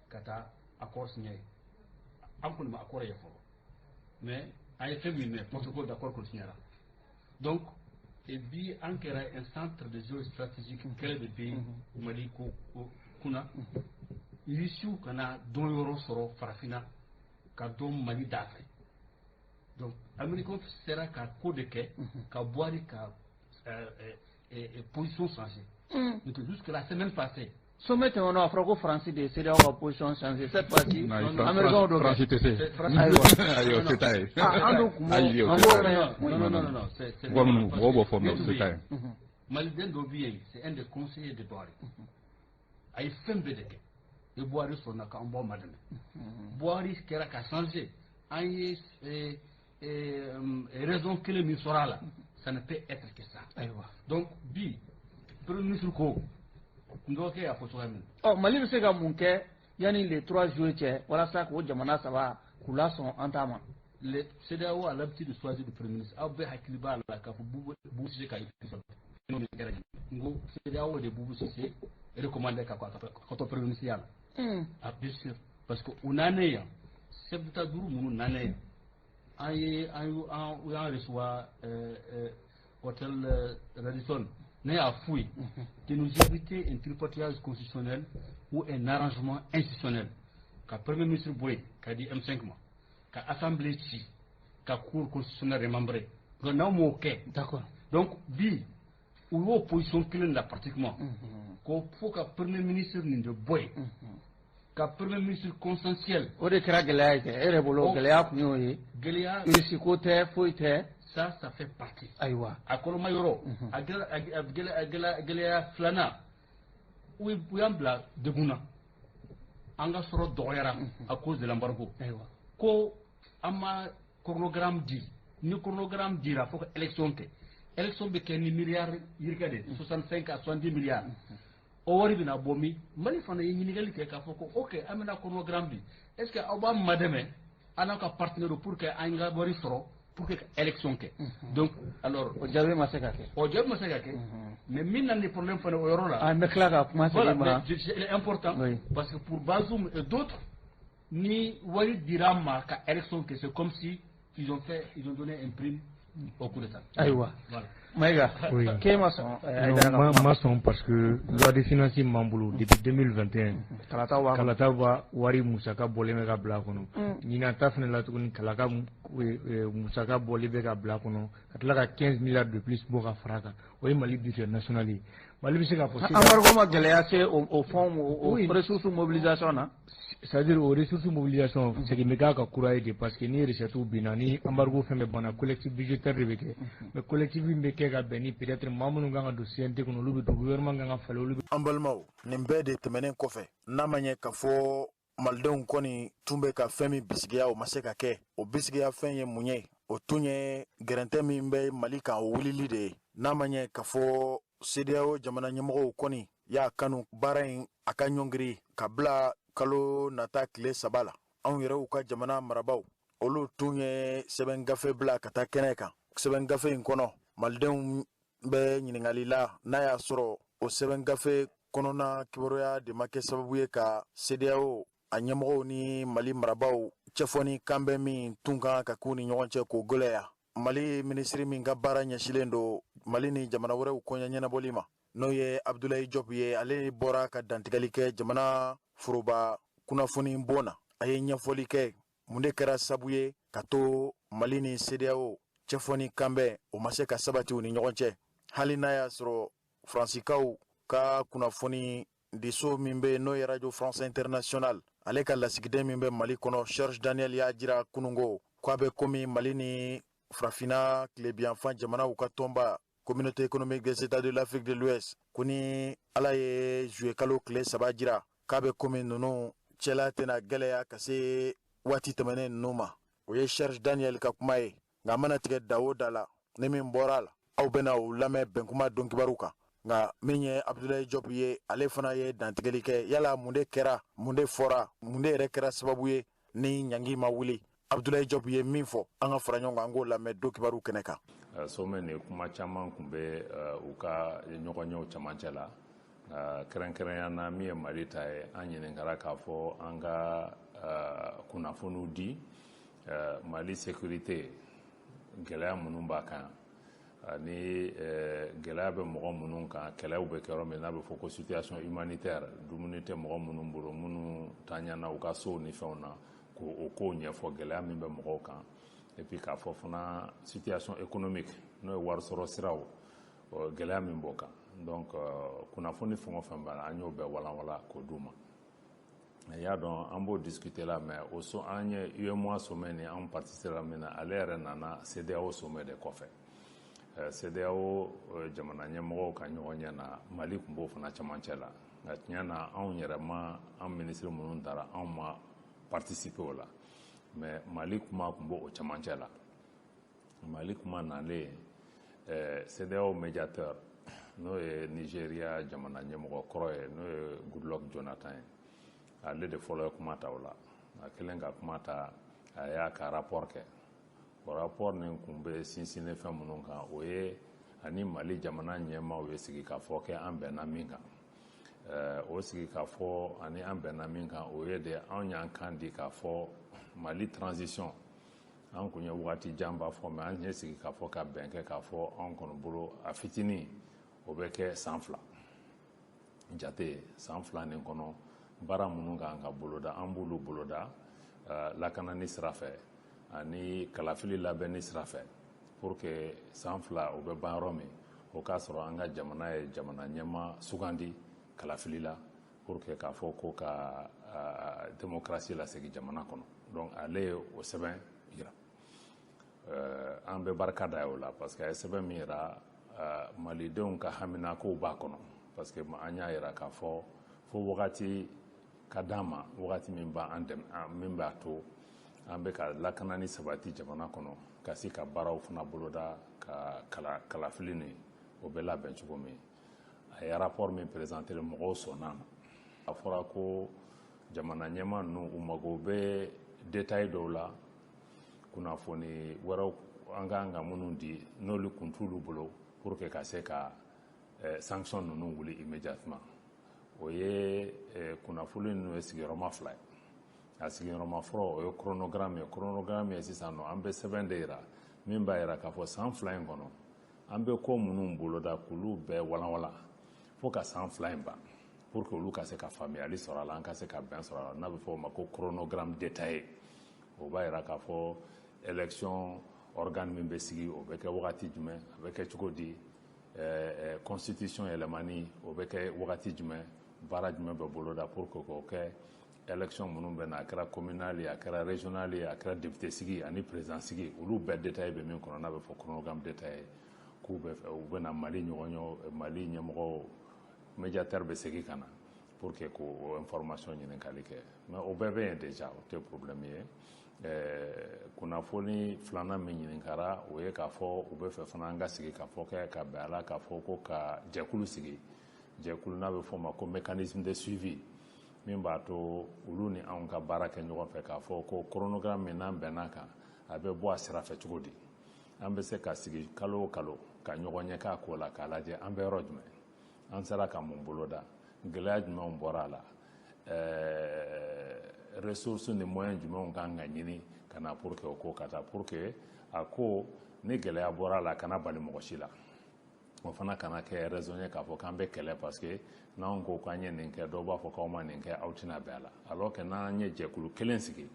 ka taa accord signé yen. An kɔni ma accord ye fɔlɔ, mais an ye fɛn min mɛn, protocole d'accord kɔni signéra. Donc et bi an kɛra un centre de géostratégique, kɛlɛ de bɛ Mali ko kunna. Russiw kana dɔn yɔrɔ sɔrɔ farafinna ka dɔn Mali da fɛ. Donc Américains sera ka ko de kɛ ka Buhari ka position changer. Donc jusque la semaine passée, Sommet tɛmɛnɔ, a fɔra ko Faransi de ye CEDEAO ka position changer. Cette fois-ci, Américains do. Faransi tɛ se. Ayi, o tɛ taa ye. An dun kun Ayi, o an tɛ b'o taa ye. mɛn. Non, non, non, non, c'est Mɔgɔ minnu, mɔgɔw b'o fɔ, mais o tɛ taa ye. Maliden dɔ bɛ yen, c'est un des conseillers de Buhari. A ye fɛn bɛɛ de kɛ ni Buhari sɔnna k'an bɔ ma dɛmɛ. Buhari kɛra ka changer. An ye raison kelen min sɔrɔ a la, ça ne peut être que ça. Ayiwa. Donc bi, premier ministre ko n dɔgɔkɛ y'a fɔ cogoya min na. Ɔ, Mali bɛ se ka mun kɛ yanni le 3 juillet cɛ walasa k'o jamana saba k'u lasɔn an ta ma? Le CEDEAO a l'habitude de choisir le premier ministre. Aw bɛɛ hakili b'a la k'a fɔ Boubou Cissé ka n ko CEDEAO de Boubou Cissé recommandé ka to premier ministre ya la. Ah, bien sûr, parce que u nanen yan, chef d'état duuru minnu nanen yan, an ye an y'u an u y'an recevoir hôtel Radisson. Ne y'a f'u ye de nous éviter un tripatouillage constitutionnel ou un arrangement institutionnel, ka premier ministre bɔ yen ka di M5 ma, ka assemblée ci, ka cour constitutionnelle remembrée. Donc n'aw m'o kɛ. Donc bi, u y'o position kelen la pratiquement, ko fo ka premier ministre nin de bɔ yen, ka premier ministre consensuel. O de kɛra gɛlɛya ye kɛ e yɛrɛ bolo? Gɛlɛya kun y'o ye? Gɛlɛya. Irisi ko tɛ, foyi tɛ. Ça fait partie. Ayiwa. A kɔlɔma yɔrɔ, a gɛlɛya, gɛlɛya filanan, u y'an bila degun na. An ka sɔrɔ dɔgɔyara à cause de l'embargo. Ko an ma chronogramme di. Ni chronogramme dira, fo ka élection kɛ. Élection bɛ kɛ ni miliyari yirika de, 65 à 70 milliards. O wari bɛna bɔ min? Mali fana ye ɲininkali kɛ k'a fɔ ko ok, an bɛna chronogramme di, est ce que aw b'an madɛmɛ, an n'aw ka partenaire, pour que an ka wari sɔrɔ pour que ka élection kɛ? Donc alors O jaabi ma se ka kɛ. O jaabi ma se ka kɛ. Mais min na ni problème fana o yɔrɔ la. An bɛ tila ka kuma Voilà, segin ma. Mais c'est important, parce que pour Bazoum et d'autres, ni wari dira an ma ka élection kɛ, c'est comme si ils ont donné un prime au coup d'état. Ayiwa. Voilà. Mayiga. Oui. K'e ma sɔn Non, Aïdara ka ma kuma? Ma sɔn, parce que loi de finances min b'an bolo depuis 2021, Kalataw b'a kɔnɔ. Kalata b'a wari musaka bɔlen bɛ ka bila a kɔnɔ. Ɲinan ta fana la tuguni, kalaka musaka bɔlen bɛ ka bila a kɔnɔ, ka tila ka 15 milliards de plus bɔ ka fara a kan. O ye Mali budget national ye. Mali bɛ se k'a fɔ sisan Embargo ma gɛlɛya se o fonds o ressources mobilisation na? C'est-à-dire o ressources mobilisation, segin bɛ k'a ka kura ye de, parce que ni recette binna, ni embargo fɛn bɛɛ banna, collectif budgétaire de bɛ kɛ. Mais collectif min bɛ kɛ ka bɛn ni peut-être maa minnu kan ka don CNT kɔnɔ, olu bɛ don, gouvernement kan ka falen, olu bɛ An balimaw, nin bɛɛ de tɛmɛnen kɔfɛ, n'a ma ɲɛ k'a fɔ malidenw kɔni tun bɛ ka fɛn min bisigiya, o ma se ka kɛ. O bisigiya fɛn ye mun ye? O tun ye gɛrɛntɛ min bɛ Mali kan, o wulili de ye. N'a ma ɲɛ k'a fɔ CEDEAO jamana ɲɛmɔgɔw kɔni y'a kanu baara in a ka ɲɔngiri ka bila kalo nata tile 3 la, anw yɛrɛw ka jamana marabaw, olu tun ye sɛbɛn gafe bila ka taa kɛnɛ kan. Sɛbɛn gafe in kɔnɔ, malidenw bɛ ɲininkali la n'a y'a sɔrɔ o sɛbɛn gafe kɔnɔna kibaruya de ma kɛ sababu ye ka CEDEAO a ɲɛmɔgɔw ni Mali marabaw cɛfɔ ni kanbɛn min tun kan ka k'u ni ɲɔgɔn cɛ k'o gwɛlɛya. Mali minisiri min ka baara ɲɛsilen don Mali ni jamana wɛrɛw koɲɛ ɲɛnabɔli ma, n'o ye Abdoulaye Diop ye, ale bɔra ka dantigɛli kɛ jamana foroba kunnafoni bon na. A ye ɲɛfɔli kɛ mun de kɛra sabu ye ka to Mali ni CEDEAO cɛfɔ ni kanbɛn o ma se ka sabati u ni ɲɔgɔn cɛ, hali n'a y'a sɔrɔ Faransikaw ka kunnafoni diso min bɛ yen, n'o ye Radio France International, ale ka lasigiden min bɛ Mali kɔnɔ, Serge Daniel, y'a jira kunungo k'a bɛ komi Mali ni Farafinna tilebiyanfan jamanaw ka tɔnba, Communauté économique des États de l'Afrique de l'Ouest, ko ni Ala ye juillet kalo tile 3 jira, k'a bɛ komi ninnu cɛla tɛna gɛlɛya ka se waati tɛmɛnen ninnu ma. O ye Serge Daniel ka kuma ye. Nka a mana tigɛ da o da la, ni min bɔra a la, aw bɛna o lamɛn Bɛnkuma donkibaru kan. Nka min ye Abdoulaye Diop ye, ale fana ye dantigɛli kɛ yala mun de kɛra, mun de fɔra, mun de yɛrɛ kɛra sababu ye ni ɲangi ma wuli. Abdoulaye Diop ye min fɔ, an ka fara ɲɔgɔn kan, an k'o lamɛn don kibaru kɛnɛ kan. Sommet nin, kuma caman tun bɛ u ka ɲɔgɔnyew camancɛ la, kɛrɛnkɛrɛnya na min ye Mali ta ye. An ɲininkara k'a fɔ an ka kunnafoniw di Mali sécurité, gɛlɛya minnu b'a kan ani gɛlɛya bɛ mɔgɔ minnu kan, kɛlɛw bɛ kɛ yɔrɔ min n'a bɛ fɔ ko situation humanitaire, dumuni tɛ mɔgɔ minnu bolo, minnu tanyana u ka sow ni fɛnw na, k'o kow ɲɛfɔ, gɛlɛya min bɛ mɔgɔw kan. Et puis k'a fɔ fana situation économique, n'o ye warisɔrɔ siraw, gɛlɛya min b'o kan. Donc kunnafoni fɛn o fɛn b'a la, an y'o bɛɛ walanwalan k'o d'u ma. I y'a dɔn, an b'o discuter la, mais o so an ye UEMOA sommet ni an participer min na, ale yɛrɛ nana CEDEAO sommet de kɔfɛ. CEDEAO jamana ɲɛmɔgɔw ka ɲɔgɔn ɲɛ na, Mali tun b'o fana camancɛ la. Nka tiɲɛ na, anw yɛrɛ ma, an ministre minnu taara, anw ma participer o la, mais Mali kuma tun b'o camancɛ la. Mali kuma nalen, CEDEAO médiateur, n'o ye Nigeria jamana ɲɛmɔgɔ kɔrɔ ye, n'o ye Goodluck Jonathan ye, ale de fɔlɔ ye kuma ta o la. A kɛlen ka kuma ta, a y'a ka rapport kɛ. O rapport nin kun bɛ sinsinni fɛn minnu kan, o ye ani Mali jamana ɲɛmaaw ye sigi ka fɔ kɛ, an bɛnna min kan. O sigi ka fɔ ani an bɛnna min kan, o ye de anw y'an kan di k'a fɔ Mali transition, an kun ye wagati janba fɔ, mais an ye sigi ka fɔ ka bɛn kɛ k'a fɔ anw kɔni bolo, a fitinin o bɛ kɛ san 2 jate. San 2 nin kɔnɔ, baara minnu kan ka boloda, an b'olu boloda lakanani sira fɛ ani kalafili labɛnni sira fɛ, pour que san 2 o bɛ ban yɔrɔ min, o k'a sɔrɔ an ka jamana ye jamana ɲɛma sugandi kalafili la, pour que k'a fɔ ko ka démocratie lasegin jamana kɔnɔ. Donc ale ye o sɛbɛn yira. An bɛ barika da ye o la, parce que a ye sɛbɛn min yira, malidenw ka haminakow b'a kɔnɔ, parce que an y'a yira k'a fɔ fo wagati ka d'an ma, wagati min b'an dɛmɛ, min b'a to an bɛ ka lakanani sabati jamana kɔnɔ, ka se ka baaraw fana boloda, ka kalafili nin o bɛ labɛn cogo min. A ye rapport min présenté, mɔgɔw sɔnna a ma. A fɔra ko jamana ɲɛmaa ninnu, u mago bɛ détail dɔw la, kunnafoni wɛrɛw an kan ka minnu di, n'olu kun t'olu bolo, pour que ka se ka sanction ninnu wuli immédiatement. O ye kunnafoni ninnu ye sigiyɔrɔma 2 ye. A sigiyɔrɔma fɔlɔ, o ye chronogramme ye. Chronogramme ye sisan nɔ, an bɛ sɛbɛn de yira min b'a yira k'a fɔ san 2 in kɔnɔ, an bɛ ko minnu boloda, k'olu bɛɛ walanwalan fo ka san 2 in ban, pour que olu ka se ka faamuyali sɔrɔ a la, an ka se ka bɛn sɔrɔ a la. N'a bɛ fɔ o ma ko chronogramme détaillé. O b'a yira k'a fɔ élection organe min bɛ sigi, o bɛ kɛ wagati jumɛn, a bɛ kɛ cogo di, constitution yɛlɛmani, o bɛ kɛ wagati jumɛn, baara jumɛn bɛ boloda pour que k'o kɛ, élection minnu bɛ na, a kɛra communal ye, a kɛra régional ye, a kɛra député sigi ani président sigi, olu bɛɛ détaillé bɛ min kɔnɔ, n'a bɛ fɔ chronogramme détaillé, k'u bɛ u bɛ na Mali ɲɔgɔn Mali ɲɛmɔgɔw médiateur bɛ segin ka na pour que k'o information ɲininkali kɛ. Mais o bɛɛ bɛ yen déjà, o tɛ problème ye. Kunnafoni filanan min ɲininkara, o ye k'a fɔ u bɛ fɛ fana an ka sigi k'a fɔ kɛ ka bɛn a la k'a fɔ ko ka jɛkulu sigi, jɛkulu n'a bɛ fɔ o ma ko mécanisme de suivi, min b'a to olu ni anw ka baara kɛ ɲɔgɔn fɛ, k'a fɔ ko chronogramme min n'an bɛn'a kan, a bɛ bɔ a sira fɛ cogo di, an bɛ se ka sigi kalo o kalo ka ɲɔgɔn ɲɛ k'a ko la, k'a lajɛ an bɛ yɔrɔ jumɛn, an sera ka mun boloda, gɛlɛya jumɛnw bɔra a la, ressources ni moyens jumɛnw kan ka ɲini ka na pour que o ko ka taa, pour que a ko ni gɛlɛya bɔra a la, a kana bali mɔgɔ si la, o fana kana kɛ raison ye k'a fɔ k'an bɛ kɛlɛ, parce que n'anw ko k'an ye nin kɛ, dɔw b'a fɔ k'aw ma nin kɛ, aw tɛna bɛn a la. Alors que n'an ye jɛkulu kelen sigi,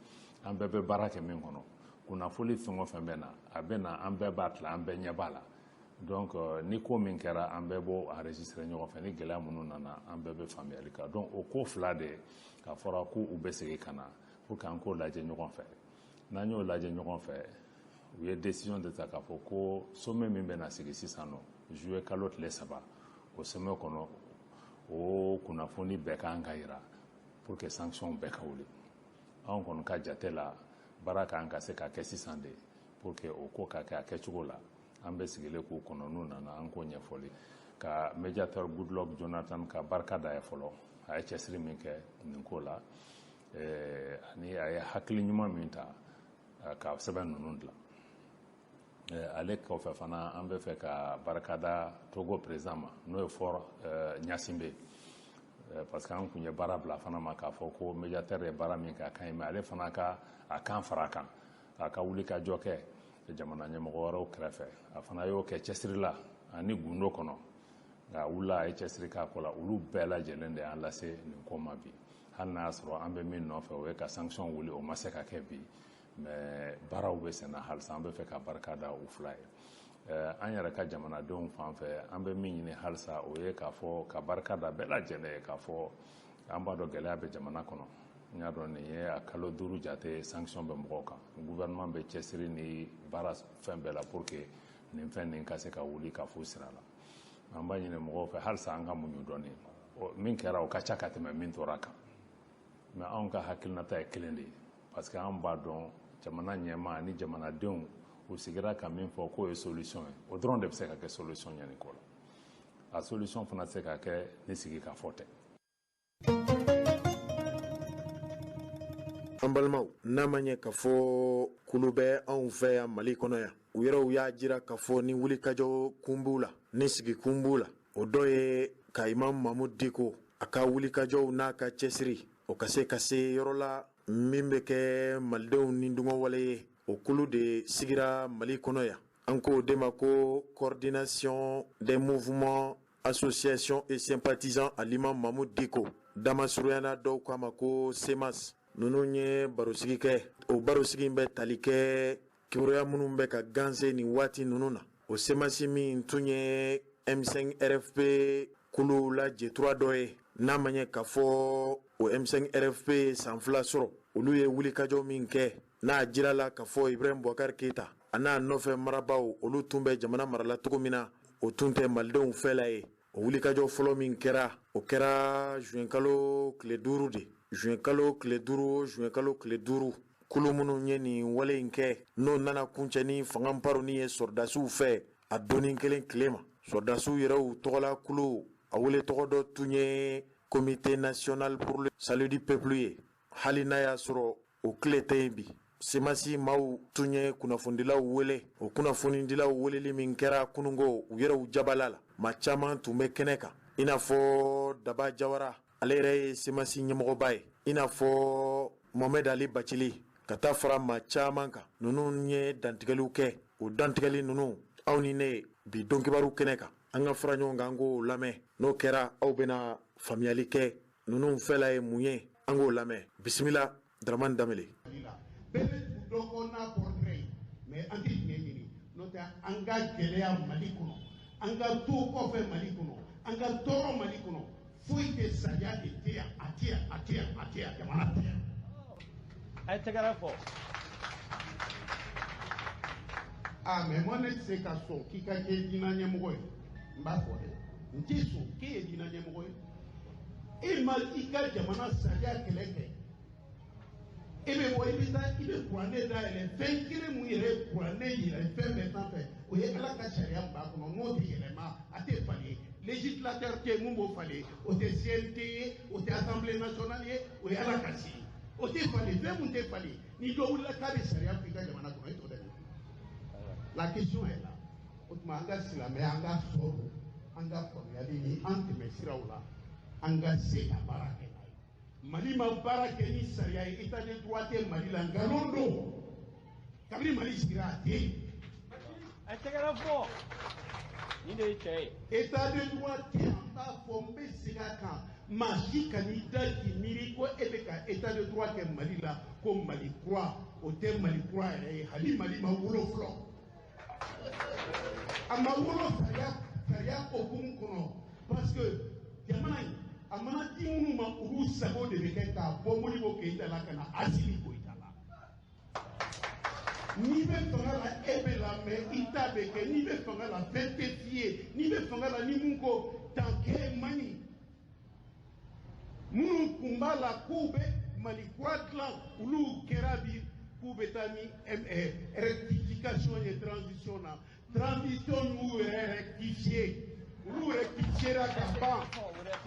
an bɛɛ bɛ baara kɛ min kɔnɔ, kunnafoni fɛn o fɛn bɛ na, a bɛ na, an bɛɛ b'a tila, an bɛɛ ɲɛ b'a la. Donc ni ko min kɛra, an bɛɛ b'o enregistrer ɲɔgɔn fɛ. Ni gɛlɛya minnu nana, an bɛɛ bɛ faamuyali kɛ. Donc o ko 2 de k'a fɔra k'u bɛ segin ka na pour que an k'o lajɛ ɲɔgɔn fɛ. N'an y'o lajɛ ɲɔgɔn fɛ, u ye décision de ta k'a fɔ ko sommet min bɛna sigi sisan nɔ juillet kalo tile 3, o sommet kɔnɔ, o kunnafoni bɛɛ kan ka yira pour que sanction bɛɛ ka wuli. Anw kɔni ka jate la, baara kan ka se ka kɛ sisan de pour que o ko ka kɛ a kɛcogo la. An bɛ sigilen k'u kɔnɔ, n'u nana, an k'o ɲɛfɔli ka médiateur Goodluck Jonathan ka barika da ye fɔlɔ, a ye cɛsiri min kɛ nin ko la, ani a ye hakili ɲuman min ta. Ka sɛbɛn ninnu dilan. Ale kɔfɛ fana, an bɛ fɛ ka barika da Togo président ma, n'o ye Faure Gnassingbé, parce que an kun ye baara bila fana ma k'a fɔ ko médiateur ye baara min kɛ, a ka ɲi, mais ale fana ka a kan fara a kan, a ka wuli ka jɔ kɛ jamana ɲɛmɔgɔ wɛrɛw kɛrɛfɛ. A fana y'o kɛ cɛsiri la ani gundo kɔnɔ, nka a wulila, a ye cɛsiri k'a ko la. Olu bɛɛ lajɛlen de y'an lase nin ko ma bi. Hali n'a y'a sɔrɔ an bɛ min nɔfɛ, o ye ka sanction wuli, o ma se ka kɛ bi, mais baaraw bɛ sen na halisa. An bɛ fɛ ka barika da u fila ye. An yɛrɛ ka jamanadenw fan fɛ, an bɛ min ɲini halisa, o ye k'a fɔ ka barika da bɛɛ lajɛlen ye, k'a fɔ an b'a dɔn gɛlɛya bɛ jamana kɔnɔ. N y'a dɔn nin ye a kalo 5 jate, sanction bɛ mɔgɔw kan. Gouvernement bɛ cɛsiri ni baara fɛn bɛɛ la pour que nin fɛn nin ka se ka wuli ka fo sira la. An b'a ɲini mɔgɔw fɛ halisa, an ka muɲu dɔɔni. Min kɛra, o ka ca ka tɛmɛ min tora kan, mais anw ka hakilinata ye kelen de ye, parce que an b'a dɔn jamana ɲɛmaa ani jamanadenw, u sigira ka min fɔ k'o ye solution ye, o dɔrɔn de bɛ se ka kɛ solution ye nin ko la. A solution fana tɛ se ka kɛ ni sigi ka fɔ tɛ. An balimaw, n'a ma ɲɛ k'a fɔ kulu bɛ anw fɛ yan Mali kɔnɔ yan, u yɛrɛw y'a jira k'a fɔ ni wulikajɔ kun b'u la, ni sigi kun b'u la, o dɔ ye ka Imam Mahmoud Dicko, a ka wulikajɔw n'a ka cɛsiri, o ka se ka se yɔrɔ la min bɛ kɛ malidenw ni dungɔwale ye. O kulu de sigira Mali kɔnɔ yan. An k'o de ma ko Coordination des mouvements, associations et sympathisants à l'imam Mahmoud Dicko, damasurunyana dɔw k'a ma ko CMAS. Ninnu ye barosigi kɛ. O barosigi bɛ tali kɛ kibaruya minnu bɛ ka ganse nin waati ninnu na. O CMAS min tun ye M5 RFP kulu la jɛtura dɔ ye, n'a ma ɲɛ k'a fɔ o M5 RFP san 2 sɔrɔ, olu ye wulikajɔ min kɛ, n'a jira la k'a fɔ Ibrahim Boubacar Keïta a n'a nɔfɛ marabaaw, olu tun bɛ jamana marala cogo min na, o tun tɛ malidenw fɛla ye. O wulikajɔ fɔlɔ min kɛra, o kɛra juin kalo tile 5 de, juin kalo tile 5, juin kalo tile 5. Kulu minnu ye nin wale in kɛ, n'o nana kuncɛ ni fanga paroni ye sɔrɔdasiw fɛ a donni kelen tile ma, sɔrɔdasiw yɛrɛw tɔgɔla kulu, a wele tɔgɔ dɔ tun ye Comité national pour le salut du peuple ye. Hali n'a y'a sɔrɔ o tile tɛ yen bi, CMAS maaw tun ye kunnafonidilaw wele. O kunnafonidilaw weleli min kɛra kununko, u yɛrɛw jabala la, maa caman tun bɛ kɛnɛ kan, i n'a fɔ Daba Jawara, ale yɛrɛ ye CMAS ɲɛmɔgɔba ye, i n'a fɔ Mohamed Ali Bacili, ka taa fara maa caman kan. Ninnu ye dantigɛliw kɛ. O dantigɛli ninnu, aw ni ne bi donkibaru kɛnɛ kan, an ka fara ɲɔgɔn kan, an k'o lamɛn. N'o kɛra, aw bɛna faamuyali kɛ ninnu fɛla ye mun ye. An k'o lamɛn. Bisimila, Dramane Danbele. Bɛɛ bɛ tugu dɔ kɔ n'a portrait ye, mais an tɛ tiɲɛ ɲini. N'o tɛ, an ka gɛlɛya Mali kɔnɔ, an ka to kɔfɛ Mali kɔnɔ, an ka tɔɔrɔ Mali kɔnɔ, foyi tɛ, sariya de tɛ yan, a tɛ yan, a tɛ yan, a tɛ yan, jamana tɛ yan. A ye tɛgɛrɛ fɔ. Ah, mais moi, ne tɛ se ka sɔn k'i ka kɛ diinɛ ɲɛmɔgɔ ye. N b'a fɔ dɛ, n tɛ sɔn k'e ye diinɛ ɲɛmɔgɔ ye. E ma i ka jamana sariya kɛlɛ kɛ, e bɛ bɔ, i bɛ taa, i bɛ kuranɛ dayɛlɛ. Fɛn kelen mun yɛrɛ ye kuranɛ yɛlɛ fɛn bɛɛ sanfɛ, o ye Ala ka sariya min b'a kɔnɔ, n'o tɛ yɛlɛma, a tɛ falen. Législateur tɛ mun b'o falen, o tɛ CNT ye, o tɛ Assemblée nationale ye, o ye Ala ka ci ye, o tɛ falen. Fɛn mun tɛ falen, ni dɔ wulila k'a bɛ sariya fɔ i ka jamana kɔnɔ, e t'o dɛmɛ. La question est là. O tuma, an ka silamɛya, an ka sɔrɔ, an ka faamuyali ni an tɛmɛ siraw la, an ka se ka baara kɛ n'a ye. Mali ma baara kɛ ni sariya ye, état de droit tɛ Mali la, nkalon don. Kabini Mali sigira, a tɛ yen. A ye tɛgɛrɛ fɔ. Nin de ye cɛ ye. État de droit tɛ yen, an b'a fɔ, n bɛ segin a kan, maa si kan'i da k'i miiri ko e bɛ ka état de droit kɛ Mali la, ko Mali kura, o tɛ Mali kura yɛrɛ ye. Hali Mali ma wolo fɔlɔ, a ma wolo sariya hukumu kɔnɔ, parce que jamana in, a mana di minnu ma, olu sago de bɛ kɛ, k'a bɔ Modibo Keyita la ka na Asimi Goyita la. N'i bɛ fanga la, e bɛ la, mais i ta bɛ kɛ. N'i bɛ fanga la, fɛn tɛ f'i ye. N'i bɛ fanga la, ni mun ko tan kɛ man ɲi, minnu kun b'a la k'u bɛ Mali kura dilan, olu kɛra bi k'u bɛ taa ni rectification ye transition na. Transition y'u yɛrɛ rectifier, olu rectifiera ka ban.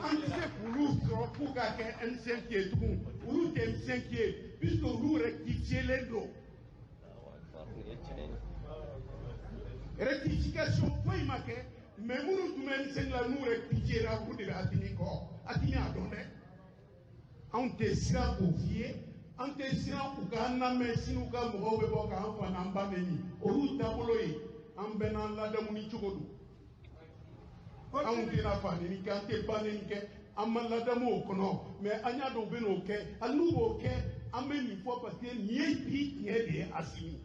An tɛ se k'olu sɔrɔ k'u ka kɛ M5 ye tugun. Olu tɛ M5 ye, puisque olu rectifielen don. Rectification foyi ma kɛ, mais minnu tun bɛ M5 la n'u rectifiera, olu de bɛ Assimi kɔ. Assimi y'a dɔn dɛ. Anw tɛ siran k'o f'i ye, an tɛ siran u k'an lamɛn sini u ka mɔgɔw bɛ bɔ k'an fa n'an ba neni. Olu taabolo ye, an bɛɛ n'an ladamuni cogo don. Anw tɛna fa neni kɛ, an tɛ ba neni kɛ, an ma ladamu o kɔnɔ, mais an y'a dɔn u bɛ n'o kɛ. Hali n'u b'o kɛ, an bɛ nin fɔ parce que nin ye bi tiɲɛ de ye Assimi.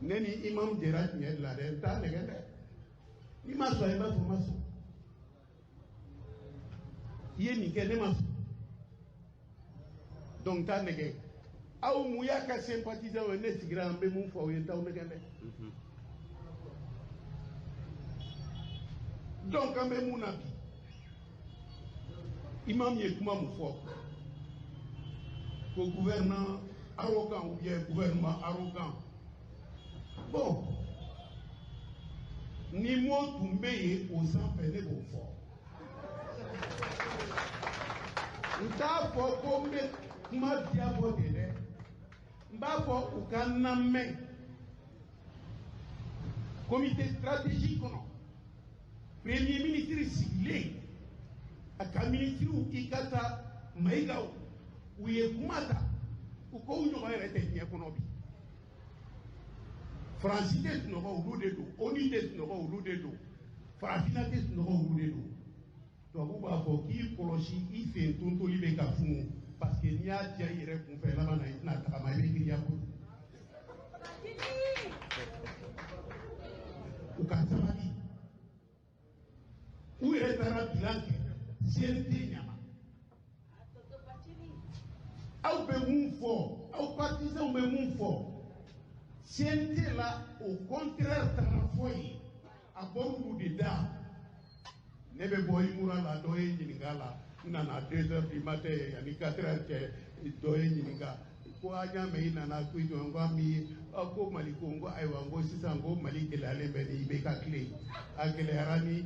Ne ni imam jɛra tiɲɛ de la dɛ, n t'a nɛgɛ dɛ. N'i ma sɔn, i b'a fɔ n ma sɔn. I ye nin kɛ, ne ma sɔn. Donc n t'a nɛgɛ. Aw mun y'a ka sympathisant ye, ne sigira an bɛ mun fɔ aw ye, n t'aw nɛgɛ dɛ. Donc an bɛ mun na bi? Imam ye kuma mun fɔ? Ko gouvernant arrogant ou bien gouvernement arrogant. Bon, ni mot tun bɛ yen o sanfɛ, ne b'o fɔ. N t'a fɔ ko n bɛ kuma diya bɔ ten dɛ. N b'a fɔ u ka n lamɛn. Comité stratégique kɔnɔ, premier ministre sigilen, a ka ministrew i ka taa Mayigaw, u ye kuma ta, u ko u ɲɔgɔn yɛrɛ tɛ diɲɛ kɔnɔ bi. Faransi tɛ sunɔgɔ, olu de don. ONU tɛ sunɔgɔ, olu de don. Farafinna tɛ sunɔgɔ, olu de don. Tubabu b'a fɔ k'i kɔlɔsi i sen tontoli bɛ ka funu, parce que n'i y'a diya i yɛrɛ kunfɛ laban na i tɛna tagama, i bɛ girinya kojugu. U ka sabali. U yɛrɛ taara bilan kɛ CNT ɲama. Aw bɛ mun fɔ, aw partisans bɛ mun fɔ? CNT la, au contraire taara fɔ yen, a bɔr'olu de da. Ne bɛ bɔ Imura la, dɔ ye ɲininka la, n nana 2 heures du matin yanni 4 heures cɛ, dɔ ye ɲininka ko a y'a mɛn i nana ko i jɔ, n ko an b'i ko Mali ko, n ko ayiwa, n ko sisan ko Mali gɛlɛyalen bɛ ni IBK tile, a gɛlɛyara ni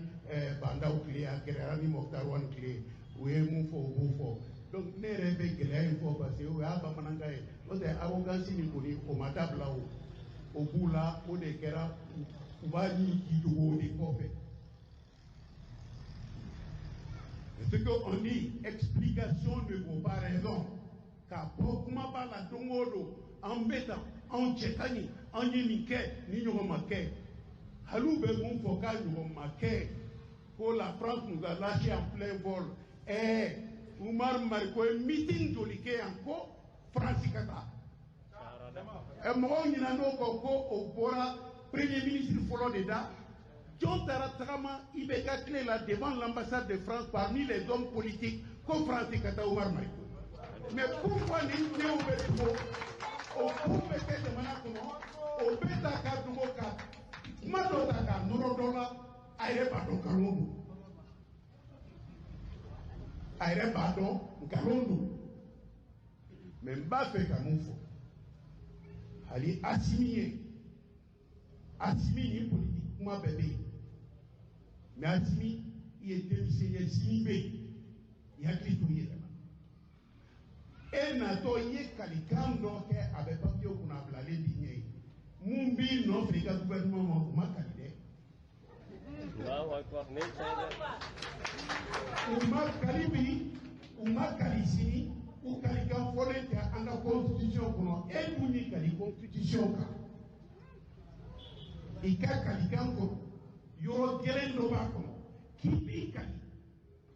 Bandaw tile, a gɛlɛyara ni Moctar Ouane tile, u ye mun fɔ u b'o fɔ. Donc ne yɛrɛ bɛ gɛlɛya in fɔ parce que o y'a bamanankan ye, n'o tɛ arrogance nin kɔni o ma dabila o. O b'u la, o de kɛra u b'a ɲini k'i dogo o de kɔfɛ. Ce qu'on dit, explication ne vaut pas raison. K'a bɔ kuma b'a la don o don, an bɛ tan, anw cɛ ka ɲi, an ye nin kɛ, ni ɲɔgɔn ma kɛ. Hali u bɛ mun fɔ k'a ɲɔgɔn ma kɛ, ko la France nous a lâché en plein vol. Ɛɛ, Oumar Mariko ye meeting joli kɛ yan ko France ka taa. Ɛ, mɔgɔw ɲinɛn'o kɔ ko o bɔra premier ministre fɔlɔ de da. Jɔn taara tagama IBK tile la devant l'ambassade de France parmi les hommes politiques ko France ka taa Oumar Mariko. Mais pourquoi ni denw bɛ dogo, o ko bɛ kɛ jamana kɔnɔ, o bɛ ta ka dogo ka kuma dɔ ta k'a nɔrɔ dɔ la, a yɛrɛ b'a dɔn nkalon don. A yɛrɛ b'a dɔn nkalon don. Mais n b'a fɛ ka mun fɔ? Hali Assimi ye, Assimi ni politique kuma bɛɛ bɛ yen, mais Assimi i ye denmisɛn ye, sini bɛ yen, i hakili to i yɛrɛ la. E natɔ i ye kalikan dɔ kɛ, a bɛ papiye kunna, a bilalen b'i ɲɛ ye. Mun b'i nɔfɛ i ka gouvernement ma, o ma kali dɛ. U ma kali bi, u ma kali sini, u kalikan fɔlen tɛ an ka constitution kɔnɔ. E dun y'i kali constitution kan, i ka kalikan kɔnɔ yɔrɔ gɛlɛn dɔ b'a kɔnɔ k'i b'i kali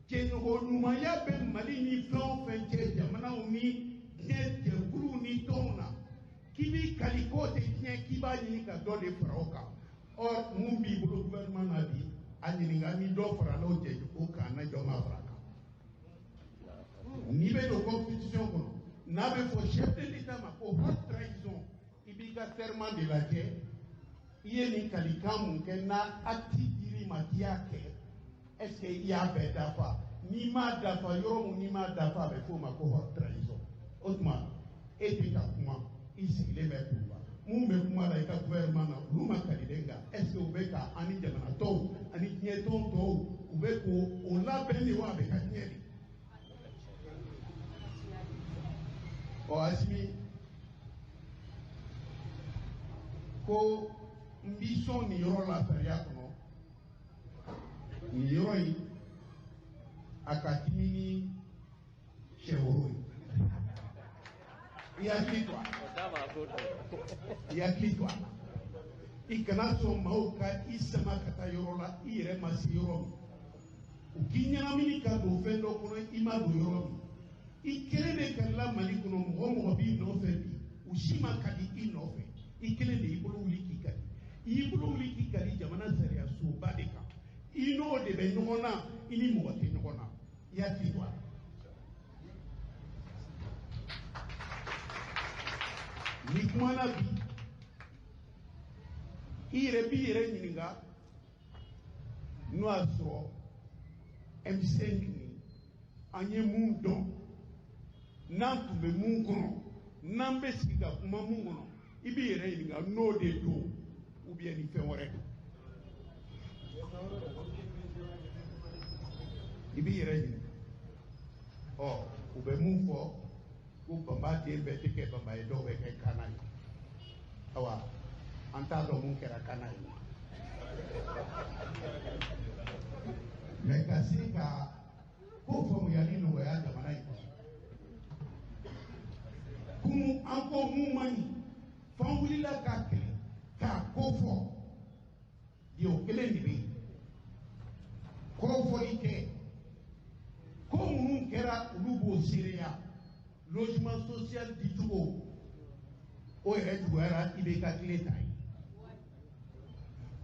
jɛɲɔgɔn ɲumanya bɛ Mali ni fɛn o fɛn cɛ, jamanaw ni diɲɛ jɛkuluw ni tɔnw na, k'i b'i kali k'o tɛ tiɲɛ, k'i b'a ɲini ka dɔ de fara o kan. Or mun b'i bolo gouvernement na bi, a ɲininka ni dɔ farala o jɛ o kan, na jɔn ma fara a kan. N'i bɛ don constitution kɔnɔ, n'a bɛ fɔ chef de l'État ma ko haute trahison, i b'i ka serment de lajɛ, i ye nin kalikan mun kɛ, n'a acte dir'i ma k'i y'a kɛ, est ce que i y'a bɛɛ dafa? N'i m'a dafa yɔrɔ mun, n'i m'a dafa, a bɛ f'o ma ko haute trahison. O tuma e tɛ ka kuma, i sigilen bɛ Kuluba, mun bɛ kuma la i ka gouvernement na, olu ma kali dɛ, nka est ce que u bɛ ka an ni jamana tɔw ani diɲɛ tɔn tɔw, u bɛ k'o labɛn de wa, a bɛ ka diɲɛ de? Ɔ Asimi ko n b'i sɔn nin yɔrɔ la sariya kɔnɔ, nin yɔrɔ in a ka timi ni sɛworo ye. I hakili to a la, i hakili to a la, i kana sɔn maaw ka i sama ka taa yɔrɔ la i yɛrɛ ma se yɔrɔ min, u k'i ɲɛnamini ka don fɛn dɔ kɔnɔ i ma don yɔrɔ min. I kelen de ka la Mali kɔnɔ, mɔgɔ o mɔgɔ b'i nɔfɛ bi, u si ma ka di i nɔfɛ, i kelen de y'i bolo wuli k'i ka di. I y'i bolo wuli k'i ka di jamana sariya soba de kan, i n'o de bɛ ɲɔgɔn na, i ni mɔgɔ tɛ ɲɔgɔn na. I hakili to a la. N'i kumana bi, i yɛrɛ b'i yɛrɛ ɲininka n'o y'a sɔrɔ M5 nin an ye mun dɔn, n'an tun bɛ mun kɔnɔ, n'an bɛ sigi ka kuma mun kɔnɔ, i b'i yɛrɛ ɲininka n'o de don ou bien ni fɛn wɛrɛ don. I b'i yɛrɛ ɲininka. Ɔ u bɛ mun fɔ ko banba den bɛɛ tɛ kɛ banba ye, dɔw bɛ kɛ kana ye. Awa an t'a dɔn mun kɛra kana ye. Mɛ ka se ka ko faamuyali nɔgɔya jamana in kɔnɔ, kunun an ko mun man ɲi, f'an wulila k'a kɛlɛ k'a ko fɔ. Bi o kelen de bɛ yen, kɔrɔfɔli tɛ. Ko minnu kɛra olu b'o seereya. Logement social dicogo o yɛrɛ juguyara IBK tile ta ye.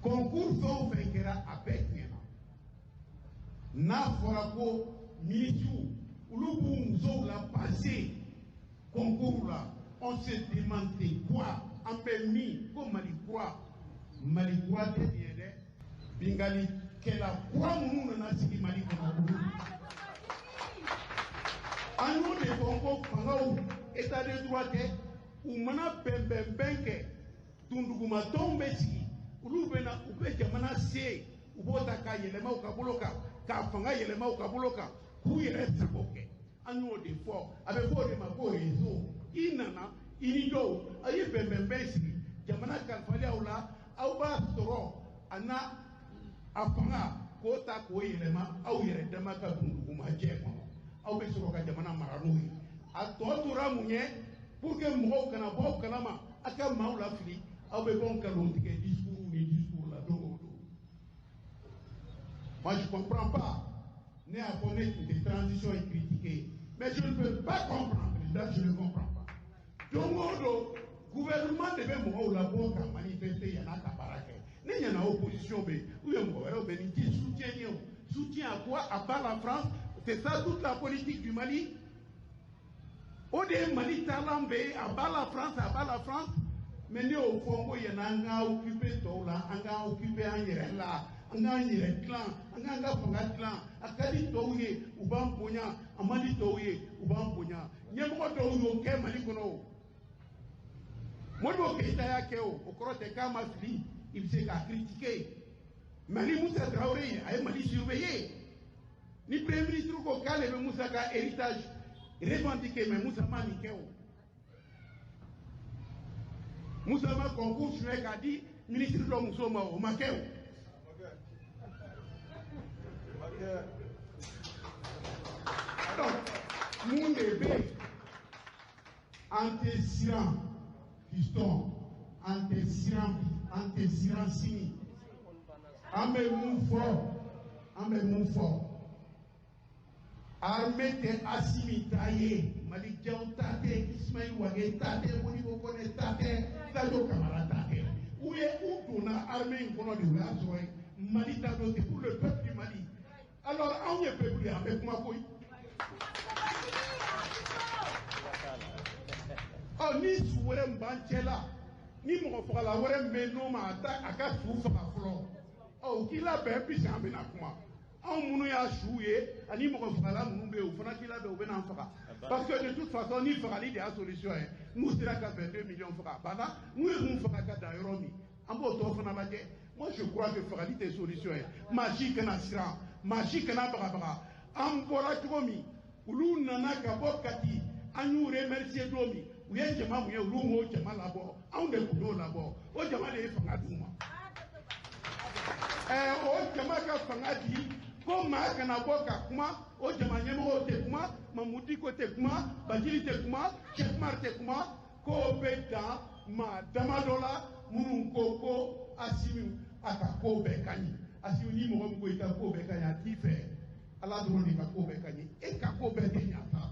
Concours fɛn o fɛn kɛra a bɛɛ tiɲɛna. N'a fɔra ko ministres olu b'u musow la passer concours la, on se demande quoi, an bɛ min ko Mali kura. Mali kura tɛ nin ye dɛ. Binkannikɛla kura minnu nana sigi Mali kɔnɔ, olu an y'o de fɔ ko fangaw état de droit tɛ. U mana bɛnbɛnbɛn kɛ, dundugumatɔnw bɛ sigi, olu bɛ na u bɛ jamana se, u b'o ta k'a yɛlɛma u ka bolo kan, k'a fanga yɛlɛma u ka bolo kan, k'u yɛrɛ sago kɛ. An y'o de fɔ, a bɛ fɔ o de ma ko réseau. I nana i ni dɔw aw ye bɛnbɛnbɛn sigi jamana kalifali aw la, aw b'a sɔrɔ a n'a a fanga k'o ta k'o yɛlɛma aw yɛrɛ dama ka dundugumajɛ kɔnɔ, aw bɛ sɔrɔ ka jamana mara n'o ye. A tɔ tora mun ye? Pour que mɔgɔw kana bɔ aw kalama, a ka maaw lafili, aw bɛ bɔ nkalon tigɛ discours ni discours la don o don. Moi je comprends pas. Ne y'a fɔ ne tun tɛ transition in critiquer, mais je ne peux pas comprendre. Là je ne comprends pas. Don o don gouvernement de bɛ mɔgɔw labɔ ka manifester yann'a ka baara kɛ. Ne ɲɛna opposition bɛ yen ou bien mɔgɔ wɛrɛw bɛ nin tɛ soutien ye o. Soutien à quoi? À part la France, c'est ça toute la politique du Mali. O de ye Mali taalan bɛ ye, à bas la France, à bas la France. Mais ne y'o fɔ n ko yann'an ka occuper tɔw la, an k'an occuper an yɛrɛ la, an k'an yɛrɛ dilan, an k'an ka fanga dilan. A ka di tɔw ye, u b'an bonya, a man di tɔw ye, u b'an bonya. Ɲɛmɔgɔ dɔw y'o kɛ Mali kɔnɔ o. Modibo Keïta y'a kɛ o, o kɔrɔ tɛ k'a ma fili, i bɛ se k'a critiquer. Mais ni Moussa Traoré ye, a ye Mali surveiller. Ni premier ministre ko k'ale bɛ Moussa ka héritage revendiquer, mais Moussa ma nin kɛ o. Moussa ma concours suɲɛ k'a di ministre dɔ muso ma, o ma kɛ o. Donc mun de bɛ yen? An tɛ siran fiston, an tɛ siran bi, an tɛ siran sini. An bɛ mun fɔ? An bɛ mun fɔ? Armée tɛ Assimi ta ye, Malijanw ta tɛ, Ismaël Wagué ta tɛ, Modibo Kone ta tɛ, Sadio Camara ta tɛ. U ye u donna armée in kɔnɔ de, u y'a sɔrɔ yen. Mali ta don, c'est pour le peuple du Mali. Alors anw ye peuple ye, an bɛ kuma koyi. Ɔ ni su wɛrɛ min b'an cɛ la, ni mɔgɔ fagala wɛrɛ min bɛ yen n'o ma a ka su faga fɔlɔ, ɔ u k'i labɛn puisque an bɛna kuma. Anw minnu y'a su ye ani mɔgɔ fagala minnu bɛ yen, u fana k'i labɛn, u bɛna an faga. Parce que de toute façon ni fagali de y'a solution ye, n'u sera ka 22 millions faga a banna, n'u ye mun faga ka dan yɔrɔ min, an b'o tɔ fana lajɛ. Moi je crois que fagali tɛ solution ye. Maa si kana siran, maa si kana bagabaga. An bɔra cogo min, olu nana ka bɔ Kati, An y'u remercier don min, u ye jama mun ye, olu m'o jama labɔ, anw de tun y'o labɔ. O jama de ye fanga d'u ma. O jama ka fanga di ko maa kana bɔ ka kuma, o jama ɲɛmɔgɔw tɛ kuma, Mamudu Diko tɛ kuma, Bajili tɛ kuma, Cheikh Umar tɛ kuma, k'o bɛ dan maa damadɔ la minnu ko ko Asimi a ka ko bɛɛ ka ɲi. Asimi, ni mɔgɔ min ko i ka ko bɛɛ ka ɲi, a t'i fɛ. Ala dɔrɔn de ka ko bɛɛ ka ɲi, e ka ko bɛɛ tɛ ɲa ta.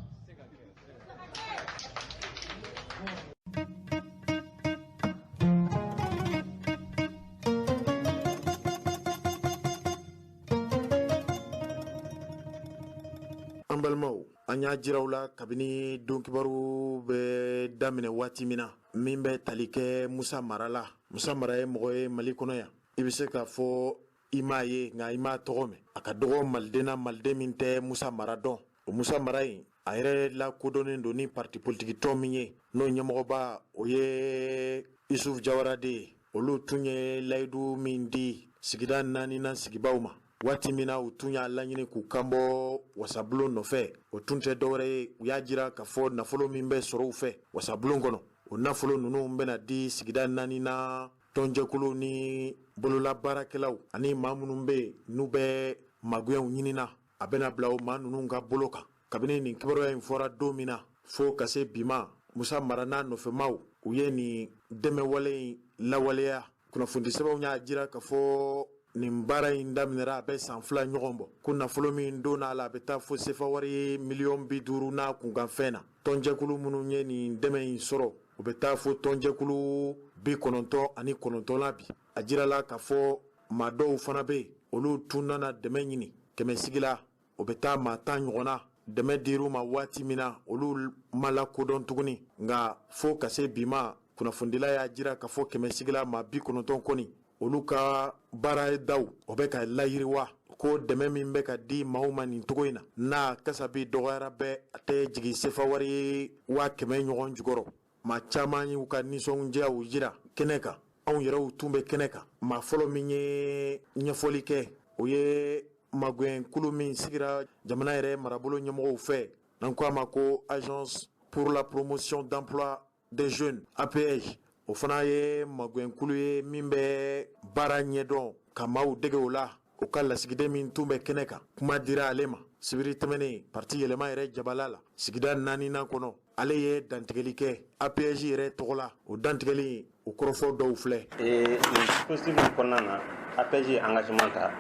An balimaw, an y'a jira aw la kabini donkibaru bɛ daminɛ waati min na, min bɛ tali kɛ Musa Mara la. Musa Mara ye mɔgɔ ye Mali kɔnɔ yan, i bɛ se k'a fɔ i m'a ye, nka i m'a tɔgɔ mɛn. A ka dɔgɔ maliden na, maliden min tɛ Musa Mara dɔn. O Musa Mara in, a yɛrɛ lakodɔnnen don ni parti politique tɔn min ye, n'o ɲɛmɔgɔba o ye Isuf Jawara de ye. Olu tun ye layidu min di sigida naaninan sigibaw ma waati min na u tun y'a laɲini k'u kanbɔ wasabulon nɔfɛ, o tun tɛ dɔwɛrɛ ye, u y'a jira k'a fɔ nafolo min bɛ sɔrɔ u fɛ wasabulon kɔnɔ, o nafolo ninnu bɛna di sigida naaninan tɔnjɛkulu ni bololabaarakɛlaw ani maa minnu bɛ yen n'u bɛ magoyaw ɲinina, a bɛna bila o maa ninnu ka bolo kan. Kabini nin kibaruya in fɔra don min na fo ka se bi ma, Musa Mara n'a nɔfɛmaw, u ye nin dɛmɛwale in lawaleya. Kunnafonidisɛbɛnw y'a jira k'a fɔ nin baara in daminɛra a bɛ san 2 ɲɔgɔn bɔ, ko nafolo min donna a la, a bɛ taa fo sefa wari miliyɔn 50 n'a kunkanfɛn na. Tɔnjɛkulu minnu ye nin dɛmɛ in sɔrɔ, o bɛ taa fo tɔnjɛkulu 99 la bi. A jirala k'a fɔ maa dɔw fana bɛ yen, olu tun nana dɛmɛ ɲini kɛmɛ sigi la, o bɛ taa maa 10 ɲɔgɔn na. Dɛmɛ dir'u ma waati min na, olu ma lakodɔn tuguni, nka fo ka se bi ma, kunnafonidila y'a jira k'a fɔ kɛmɛ sigi la maa 90 kɔni, olu ka baaradaw o bɛ ka layiriwa, ko dɛmɛ min bɛ ka di maaw ma nin cogo in na, n'a kasabi dɔgɔyara bɛɛ, a tɛ jigin sefa wari 100,000 ɲɔgɔn jukɔrɔ. Maa caman y'u ka nisɔndiyaw jira kɛnɛ kan, anw yɛrɛw tun bɛ kɛnɛ kan. Maa fɔlɔ min ye ɲɛfɔli kɛ, o ye magɛnkulu min sigira jamana yɛrɛ marabolo ɲɛmɔgɔw fɛ, n'an ko a ma ko Agence pour la promotion d'emploi des jeunes, APEJ. O fana ye magɛnkulu ye min bɛ baara ɲɛdɔn ka maaw dege o la. O ka lasigiden min tun bɛ kɛnɛ kan, kuma dira ale ma sibiri tɛmɛnen parti Yɛlɛma yɛrɛ jabala la sigida naaninan kɔnɔ. Ale ye dantigɛli kɛ APEJ yɛrɛ tɔgɔ la. O dantigɛli, o kɔrɔfɔ dɔw filɛ. Nin dispositif in kɔnɔna na, APEJ ye engagement ta.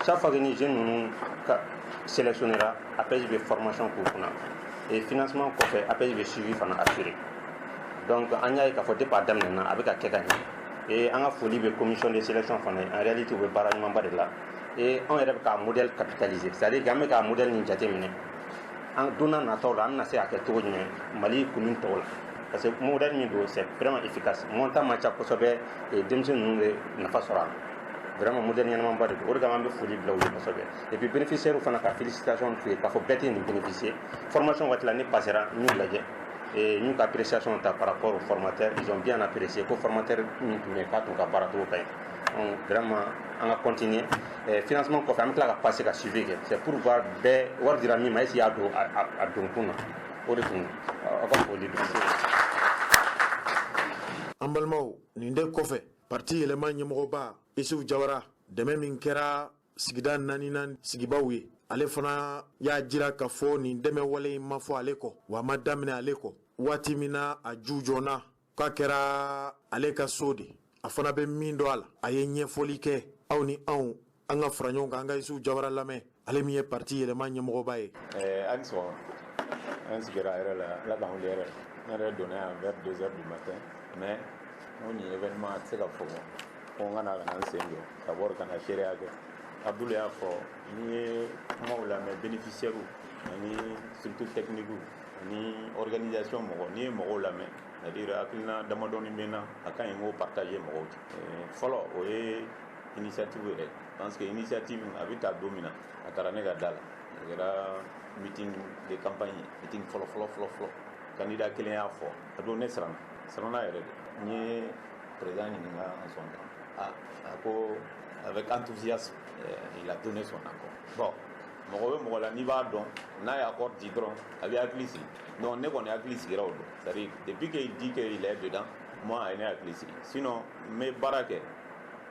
Chaque fois que ni jeunes ninnu ka sélectionnera, APEJ bɛ formation k'u kunna, et financement kɔfɛ, APEJ bɛ suivi fana assurer. Donc an y'a ye k'a fɔ depuis a daminɛna, a bɛ ka kɛ ka ɲɛ. Et an ka foli bɛ commission de sélection fana ye. En réalité, u bɛ baara ɲumanba de la, et anw yɛrɛ bɛ k'a modèle capitaliser, c'est à dire que an bɛ k'a modèle nin jateminɛ, an don n'a nataw la, an bɛna se k'a kɛ cogo jumɛn Mali commune tɔw la, parce que modèle min don, c'est vraiment efficace, montant man ca kosɛbɛ, et denmisɛnnin ninnu bɛ nafa sɔrɔ a la. Vraiment, modèle ɲɛnamaba de don. O de kama an bɛ foli bila u ye kosɛbɛ, et puis bénéficiaires fana ka félicitation f'u ye k'a fɔ bɛɛ tɛ nin bénéficier. Formation waati la, ne passera, n y'u lajɛ et n y'u ka appréciation ta par rapport au formateur. Ils ont bien apprécié ko formateur min tun bɛ yen, k'a tun ka baara cogo ka ɲi. Donc vraiment, an ka continuer. Financement kɔfɛ, an bɛ tila ka passer ka suivi kɛ, c'est pour voir bɛɛ wari dira min ma, est ce qu'il y'a don a don kun na. O de tun aw ka foli don. An balimaw, nin de kɔfɛ, parti Yɛlɛma ɲɛmɔgɔba Isufu Jawara, dɛmɛ min kɛra sigida naaninan sigibaw ye, ale fana y'a jira k'a fɔ nin dɛmɛ wale in ma fɔ ale kɔ, wa a ma daminɛ ale kɔ. Waati min na a ju jɔna, k'a kɛra ale ka so de, a fana bɛ min dɔn a la, a ye ɲɛfɔli kɛ. Aw ni anw, an ka fara ɲɔgɔn kan, an ka Isufu Jawara lamɛn, ale min ye parti Yɛlɛma ɲɛmɔgɔba ye. An sɔgɔma, an sigira yɛrɛ la, Ala k'an wuli yɛrɛ. Ne yɛrɛ donna yan vers 2 heures du matin, mais n ko nin événement a tɛ se ka fɔ ko n ka na ka na n sen don d'abord ka na seereya kɛ. Abdul y'a fɔ, n'i ye kumaw lamɛn, bénéficiaires ani structure technique ani organisation mɔgɔ, n'i ye mɔgɔw lamɛn, c'est à dire hakilina damadɔni bɛ n na, a ka ɲi n k'o partager mɔgɔw cɛ. Fɔlɔ, o ye initiative yɛrɛ, parce que initiative a bɛ ta don min na, a taara ne ka da la, a kɛra meeting de campagne, meeting fɔlɔ fɔlɔ fɔlɔ fɔlɔ. Candidat kelen y'a fɔ, a don ne siranna, siranna yɛrɛ de. N ye président ɲininka en son temps, ah, a ko avec enthousiasme, il a donné son accord. Bon, Mɔgɔ bɛ mɔgɔ la, n'i b'a dɔn, n'a ye accord di dɔrɔn, a bɛ hakili sigi. Donc ne kɔni hakili sigira o don. C'est à dire, depuis qu'il dit qu'il est dedans, moi, a ye ne hakili sigi. Sinon n bɛ baara kɛ,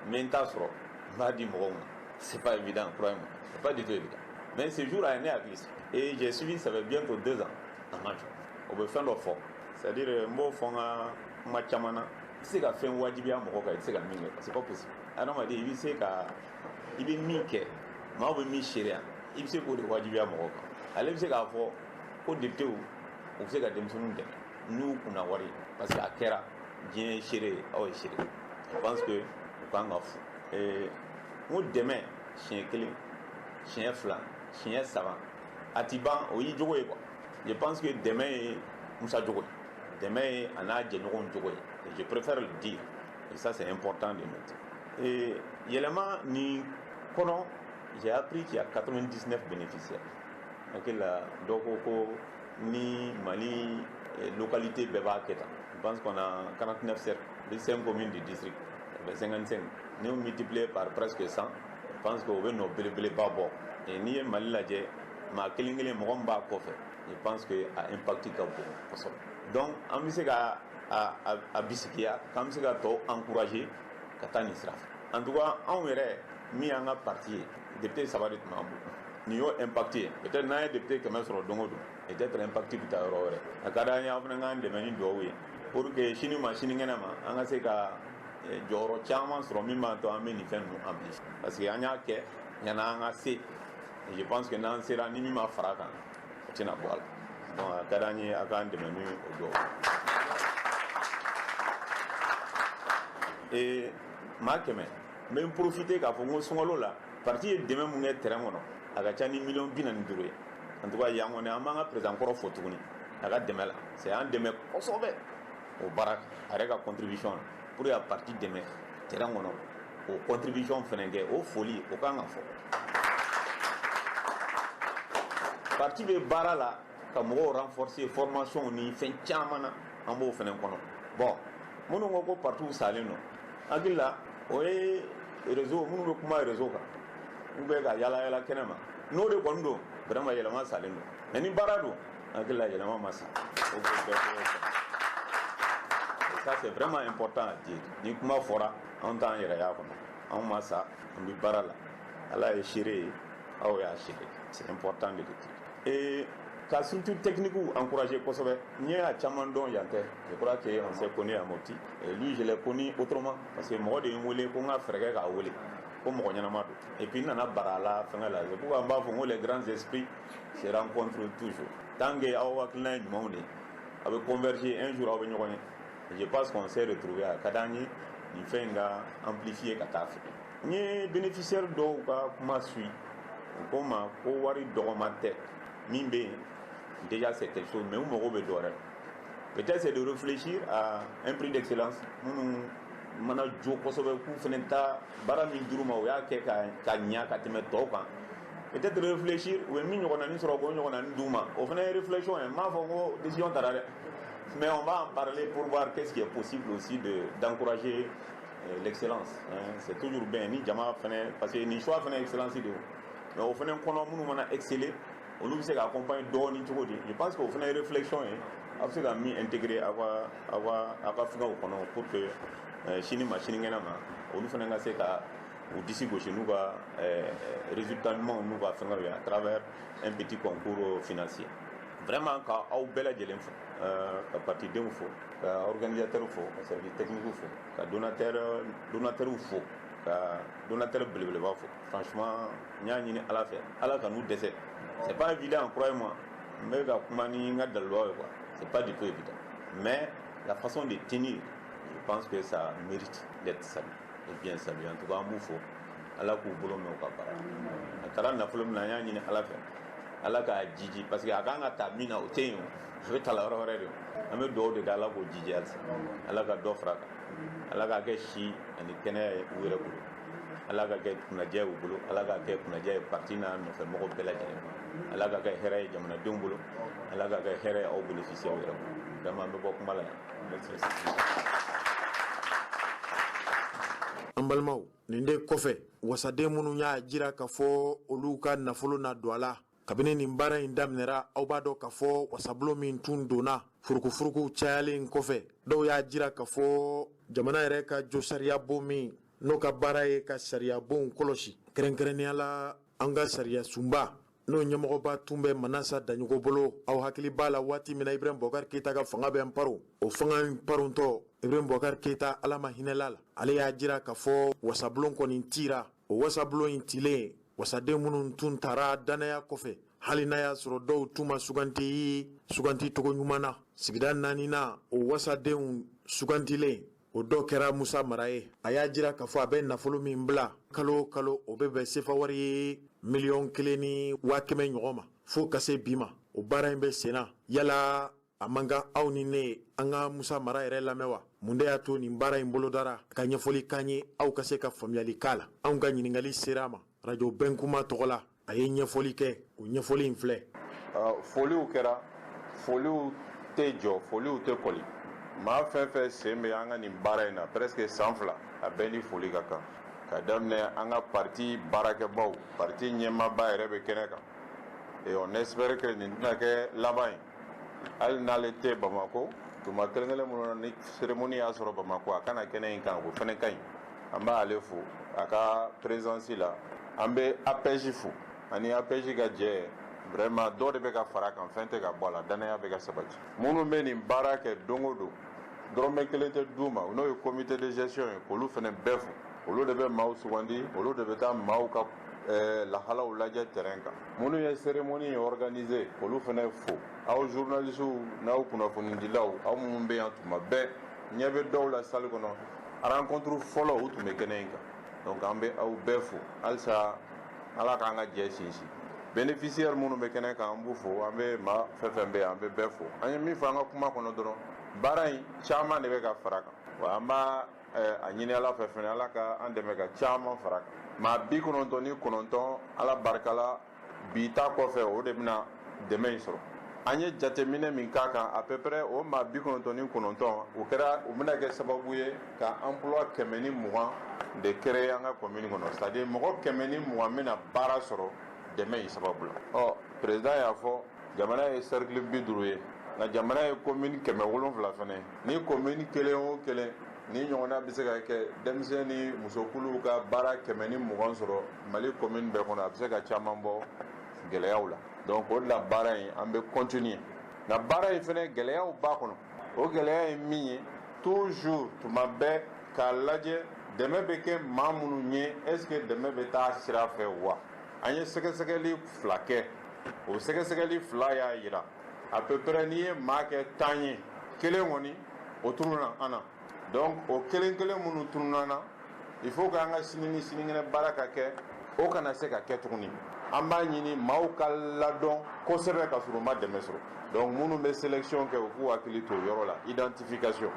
n bɛ n ta sɔrɔ, n b'a di mɔgɔw ma, c'est pas évident, croyez-moi, c'est pas du tout évident. Mais ce jour, a ye ne hakili sigi et j'ai suivi, ça fait bientôt 2 ans, a ma jɔ. O bɛ fɛn dɔ fɔ, c'est à dire, n b'o fɔ n ka kuma caman na, i tɛ se ka fɛn wajibiya mɔgɔ kan i tɛ se ka min kɛ, c'est pas possible. Adamaden, i bɛ se ka, i bɛ min kɛ, maaw bɛ min seereya, i bɛ se k'o de wajibiya mɔgɔ kan. Ale bɛ se k'a fɔ ko députéw, u bɛ se ka denmisɛnninw dɛmɛ n'u kunna wari, parce que a kɛra diɲɛ ye seere ye, aw ye seere. Je pense que u kan ka fo. N ko dɛmɛ siɲɛ kelen, siɲɛ fila, siɲɛ saba, a ti ban, o y'i jogo ye quoi. Je pense que dɛmɛ ye Musa jogo ye, dɛmɛ ye a n'a jɛɲɔgɔnw jogo ye, et je préfère le dire, et ça, c'est important de noter. Et yɛlɛma nin kɔnɔ, j'ai appris qu'il y a 99 bénéficiaires. Hakili la, dɔ ko ko ni Mali localité bɛɛ b'a kɛ tan, je pense qu'on a 49 cercles, les 5 communes du district, ça fait 55. Ni on multiplié par presque 100, je pense que o bɛ nɔ belebeleba bɔ. Et n'i ye Mali lajɛ, maa kelen kelen, mɔgɔ min b'a kɔfɛ, je pense que a impact ka bon kosɛbɛ. Donc an bɛ se ka a bisigiya k'an bɛ se ka tɔw encourager ka taa nin sira fɛ. En tout cas, anw yɛrɛ min y'an ka parti ye, député saba de tun b'an bolo. Nin y'o impact ye. Peut-être n'an ye député 100 sɔrɔ don o don, peut-être impact bɛ taa yɔrɔ wɛrɛ. A ka d'an ye, aw fana k'an dɛmɛ ni dugawu ye pour que sini ma, sinikɛnɛ ma, an ka se ka jɔyɔrɔ caman sɔrɔ min b'a to an bɛ nin fɛn ninnu amplifier, parce que an y'a kɛ yanni an ka se. Je pense que n'an sera, ni min ma fara a kan, o tɛna bɔ a la. Donc a ka d'an ye, a k'an dɛmɛ ni o dugawu ye. Maa 100, n bɛ n profiter k'a fɔ n ko sunkalo la, parti ye dɛmɛ mun kɛ terrain kɔnɔ, a ka ca ni miliyɔn 45 ye. En tout cas, yan kɔni, an b'an ka président kɔrɔ fo tuguni a ka dɛmɛ la. C'est an dɛmɛ kosɛbɛ o baara, a yɛrɛ ka contribution na pour que ka parti dɛmɛ terrain kɔnɔ, o contribution fɛnɛ kɛ, o foli o kan ka fɔ. Parti bɛ baara la ka mɔgɔw renforcer formation ni fɛn caman na, an b'o fɛnɛ kɔnɔ. Bon, minnu ko ko partiw salen don, hakili la, o ye réseau minnu bɛ kuma réseau kan ou bien ka yala yala kɛnɛ ma, n'o de kɔni don, vraiment yɛlɛma salen don. Mais ni baara don, hakili la, yɛlɛma ma sa. O bɛɛ. Ça, c'est vraiment important à dire. Ni kuma fɔra, anw t'an yɛrɛ y'a kɔnɔ, anw ma sa, an bɛ baara la. Ala ye seere ye, aw y'a seere, c'est important de le dire. Et ka structure technique encourager kosɛbɛ, n ye a caman dɔn yan tɛ. Je crois que on s'est connu à Mopti, et lui, je l'ai connu autrement, parce que mɔgɔ de ye n wele ko n ka fɛɛrɛ kɛ k'a wele ko mɔgɔ ɲɛnama don. Et puis n nana bara a la fɛngɛ la. C'est pourquoi n b'a fɔ n ko les grands esprits se rencontrent toujours. Tant que aw hakilina ye ɲumanw de ye, a bɛ converger un jour, aw bɛ ɲɔgɔn ye. Je pense qu'on s'est retrouvé. A ka d'an ye nin fɛn in ka amplifier ka taa fɛ. N ye bénéficiaire dɔw ka kuma suit, u ko n ma ko wari dɔgɔman tɛ min bɛ yen, déjà c'est quelque chose, mais u mago bɛ dɔ wɛrɛ la. Peut-être c'est de réfléchir à un prix d'excellence, minnu mana jo kosɛbɛ, k'u fana ta baara min d'u ma, u y'a kɛ ka ɲa ka tɛmɛ tɔw kan. Peut-être réfléchir, u ye min ɲɔgɔnnanin sɔrɔ, k'o ɲɔgɔnnanin d'u ma, o fana ye réflexion ye. N m'a fɔ ko décision tara dɛ, mais on va en parler pour voir qu'est-ce qui est possible aussi de d'encourager l'excellence, hein. C'est toujours bien ni jama fana, parce que nin choix fana excellence de, mais o fana kɔnɔ, minnu mana exceller, olu bɛ se ka accompagner dɔɔnin cogo di. Je pense que o fana ye réflexion ye, a bɛ se ka min intégrer aw ka fɛngɛw kɔnɔ pour que sini ma, sinikɛnɛ ma, olu fana ka se ka u disi gosi n'u ka résultat ɲumanw n'u ka fɛngɛw ye à travers un petit concours financier. Vraiment, ka aw bɛɛ lajɛlen fo, ka partidenw fo, ka organisateur fo, ka service technique fo, ka donateur fo, ka donateur belebeleba fo. Franchement, n y'a ɲini Ala fɛ, Ala ka n'u dɛsɛ. C'est pas évident, croyez-moi, n bɛ ka kuma ni n ka daliluwaw ye quoi. C'est pas du tout évident, mais la façon de tenir, je pense que ça mérite d'être salué et bien salué. En tout cas, an b'u fo, Ala k'u bolo mɛn u ka baara. A taara nafolo min na, an y'a ɲini Ala fɛ, Ala k'a jiji, parce que a kan ka ta min na, o tɛ yen, o a bɛ tala yɔrɔ wɛrɛ de. An bɛ dugawu de kɛ, Ala k'o jiji halisa, Ala ka dɔ fara a kan, Ala k'a kɛ si ani kɛnɛya ye u yɛrɛ bolo, Ala ka kɛ kunnadiya ye u bolo, Ala ka kɛ kunnadiya ye parti n'a nɔfɛ mɔgɔw bɛɛ lajɛlen, Ala ka kɛ hɛrɛ ye jamanadenw bolo, Ala ka kɛ hɛrɛ ye aw bénéficiaires yɛrɛ bolo. Vraiment, an bɛ bɔ kuma la yan. Merci. An balimaw. Nin de kɔfɛ, wasaden minnu y'a jira k'a fɔ olu ka nafolo na don a la kabini nin baara in daminɛra, aw b'a dɔn k'a fɔ wasabulon min tun donna furukufurukuw cayalen kɔfɛ, dɔw y'a jira k'a fɔ jamana yɛrɛ ka josariyabon min n'o ka baara ye ka sariyabonw kɔlɔsi, kɛrɛnkɛrɛnnenya la an ka sariya sunba n'o ɲɛmɔgɔba tun bɛ Manasa Daɲɔgɔ bolo. Aw hakili b'a la, waati min na Ibrahim Boubacar Keita ka fanga bɛ paro, o fanga in parontɔ, Ibrahim Boubacar Keita, Ala ma hinɛla la, ale y'a jira k'a fɔ wasabulon kɔni tira. O wasabulon in tilen, wasaden minnu tun tara dannaya kɔfɛ, hali n'a y'a sɔrɔ dɔw tun ma suganti suganti cogo ɲuman na, sigida naaninan o wasadenw sugantilen, o dɔ kɛra Musa Mara ye. A y'a jira k'a fɔ a bɛ nafolo min bila kalo o kalo, o bɛ bɛn sefa wari ye 1,1 miliyɔn ɲɔgɔn ma. Fo ka se bi ma, o baara in bɛ sen na. Yala a man kan aw ni ne an ka Musa Mara yɛrɛ lamɛn wa? Mun de y'a to nin baara in bolodara? A ka ɲɛfɔli k'an ye, aw ka se ka faamuyali k'a la. Anw ka ɲininkali sera a ma Rajo Bɛnkuma tɔgɔ la, a ye ɲɛfɔli kɛ. O ɲɛfɔli in filɛ. Foliw kɛra, foliw tɛ jɔ, foliw tɛ kɔli. Maa fɛn fɛn sen bɛ an ka nin baara in na presque san 2, a bɛɛ ni foli ka kan, ka daminɛ an ka parti baarakɛbaw, parti ɲɛmaaba yɛrɛ bɛ kɛnɛ kan, et on espère que nin tɛna kɛ laban ye. Hali n'ale tɛ Bamako tuma kelen kelen minnu na, ni cérémonie y'a sɔrɔ Bamako, a kana kɛnɛ in kan, o fɛnɛ ka ɲi. An b'ale fo a ka présence la. An bɛ APEJ fo ani APEJ ka jɛ. Vraiment, dɔ de bɛ ka fara a kan, fɛn tɛ ka bɔ a la, danaya bɛ ka sabati. Minnu bɛ nin baara kɛ don o don, dɔrɔmɛ kelen tɛ d'u ma, n'o ye comité de gestion ye, k'olu fana bɛɛ fo. Olu de bɛ maaw sugandi, olu de bɛ taa maaw ka lahalaw lajɛ terrain kan. Minnu ye cérémonie in organiser, olu fana fo. Aw journalistes n'aw kunnafonidilaw, aw minnu bɛ yan tuma bɛɛ, ɲɛ bɛ dɔw la salle kɔnɔ, rencontre fɔlɔ u tun bɛ kɛnɛ in kan. Donc an bɛ aw bɛɛ fo halisa. Ala k'an ka jɛ sinsin. Bénéficiaire minnu bɛ kɛnɛ kan, an b'u fo. An bɛ maa fɛn fɛn bɛ yan, an bɛ bɛɛ fo. An ye min fɔ an ka kuma kɔnɔ dɔrɔn, baara in caman de bɛ ka fara kan wa an b'a a ɲini Ala fɛ fɛnɛ, Ala ka an dɛmɛ ka caman fara kan. Maa 99, Ala barika la, bi ta kɔfɛ, o de bɛna dɛmɛ in sɔrɔ. An ye jateminɛ min k'a kan, à peu près o maa 99, o kɛra, o bɛna kɛ sababu ye ka emploi 120 de créer an ka commune kɔnɔ, c'est à dire mɔgɔ 120 bɛna baara sɔrɔ dɛmɛ in sababu la. Ɔ, président y'a fɔ, jamana ye cercle 50 ye, nka jamana ye commune 700 fɛnɛ. Ni commune kelen o kelen ni ɲɔgɔnna bɛ se ka kɛ denmisɛn ni musokuluw ka baara 120 sɔrɔ Mali commune bɛɛ kɔnɔ, a bɛ se ka caman bɔ gɛlɛyaw la. Donc o de la baara in, an bɛ continuer. Nka baara in fɛnɛ, gɛlɛyaw b'a kɔnɔ. O gɛlɛya ye min ye, toujours, tuma bɛɛ k'a lajɛ dɛmɛ bɛ kɛ maa minnu ye, est ce que dɛmɛ bɛ taa sira fɛ wa? An ye sɛgɛsɛgɛli fila kɛ. O sɛgɛsɛgɛli fila y'a yira, à peu près n'i ye maa kɛ 10 ye, kelen kɔni o tununna an na. Donc o kelen kelen minnu tununna na, il faut que an ka sini ni sinikɛnɛ baara ka kɛ, o kana se ka kɛ tuguni. An b'a ɲini maaw ka ladɔn kosɛbɛ ka sɔrɔ u ma dɛmɛ sɔrɔ. Donc minnu bɛ sélection kɛ, u k'u hakili to o yɔrɔ la, identification.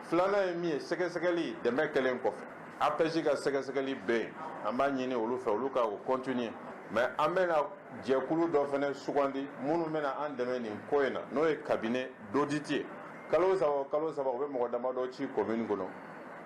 Filanan ye min ye, sɛgɛsɛgɛli dɛmɛ kɛlen kɔfɛ, APEJ ka sɛgɛsɛgɛli bɛ yen, an b'a ɲini olu fɛ, olu ka o continuer. Mais an bɛna jɛkulu dɔ fana sugandi minnu bɛna an dɛmɛ nin ko in na, n'o ye cabinet d'audit ye. Kalo saba o kalo saba, u bɛ mɔgɔ damadɔ ci commune kɔnɔ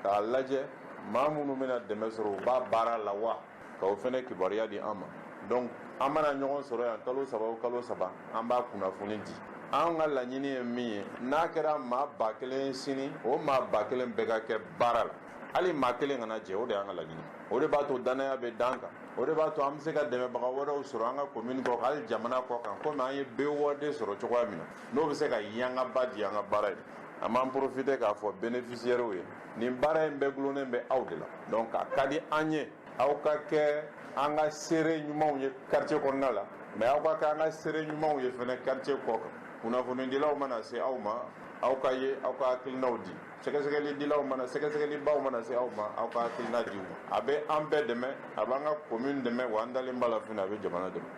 k'a lajɛ maa minnu bɛna dɛmɛ sɔrɔ, u b'a baara la wa, ka o fana kibaruya di an ma. Donc an mana ɲɔgɔn sɔrɔ yan kalo saba o kalo saba, an b'a kunnafoni di. An ka laɲini ye min ye, n'a kɛra maa 1000 sini, o maa 1000 bɛɛ ka kɛ baara la, hali maa kelen kana jɛ. O de y'an ka laɲini. O de b'a to danaya bɛ d'an kan, o de b'a to an bɛ se ka dɛmɛbaga wɛrɛw sɔrɔ an ka commune kɔ kan, hali jamana kɔ kan, komi an ye BOAD sɔrɔ cogoya min na, n'o bɛ se ka yangaba di an ka baara ye. An b'an profiter k'a fɔ bénéficiaires ye, nin baara in bɛɛ gulonnen bɛ aw de la. Donc a ka di an ye aw ka kɛ an ka seere ɲumanw ye quartier kɔnɔna la, mais aw ka kɛ an ka seere ɲumanw ye fɛnɛ quartier kɔ kan. Kunnafonidilaw mana se aw ma, aw ka ye, aw ka hakilinaw di. Sɛgɛsɛgɛlidilaw mana, sɛgɛsɛgɛlibaw mana se aw ma, aw ka hakilina di u ma. A bɛ an bɛɛ dɛmɛ, a b'an ka commune dɛmɛ, wa an dalen b'a la fɛnɛ, a bɛ jamana dɛmɛ.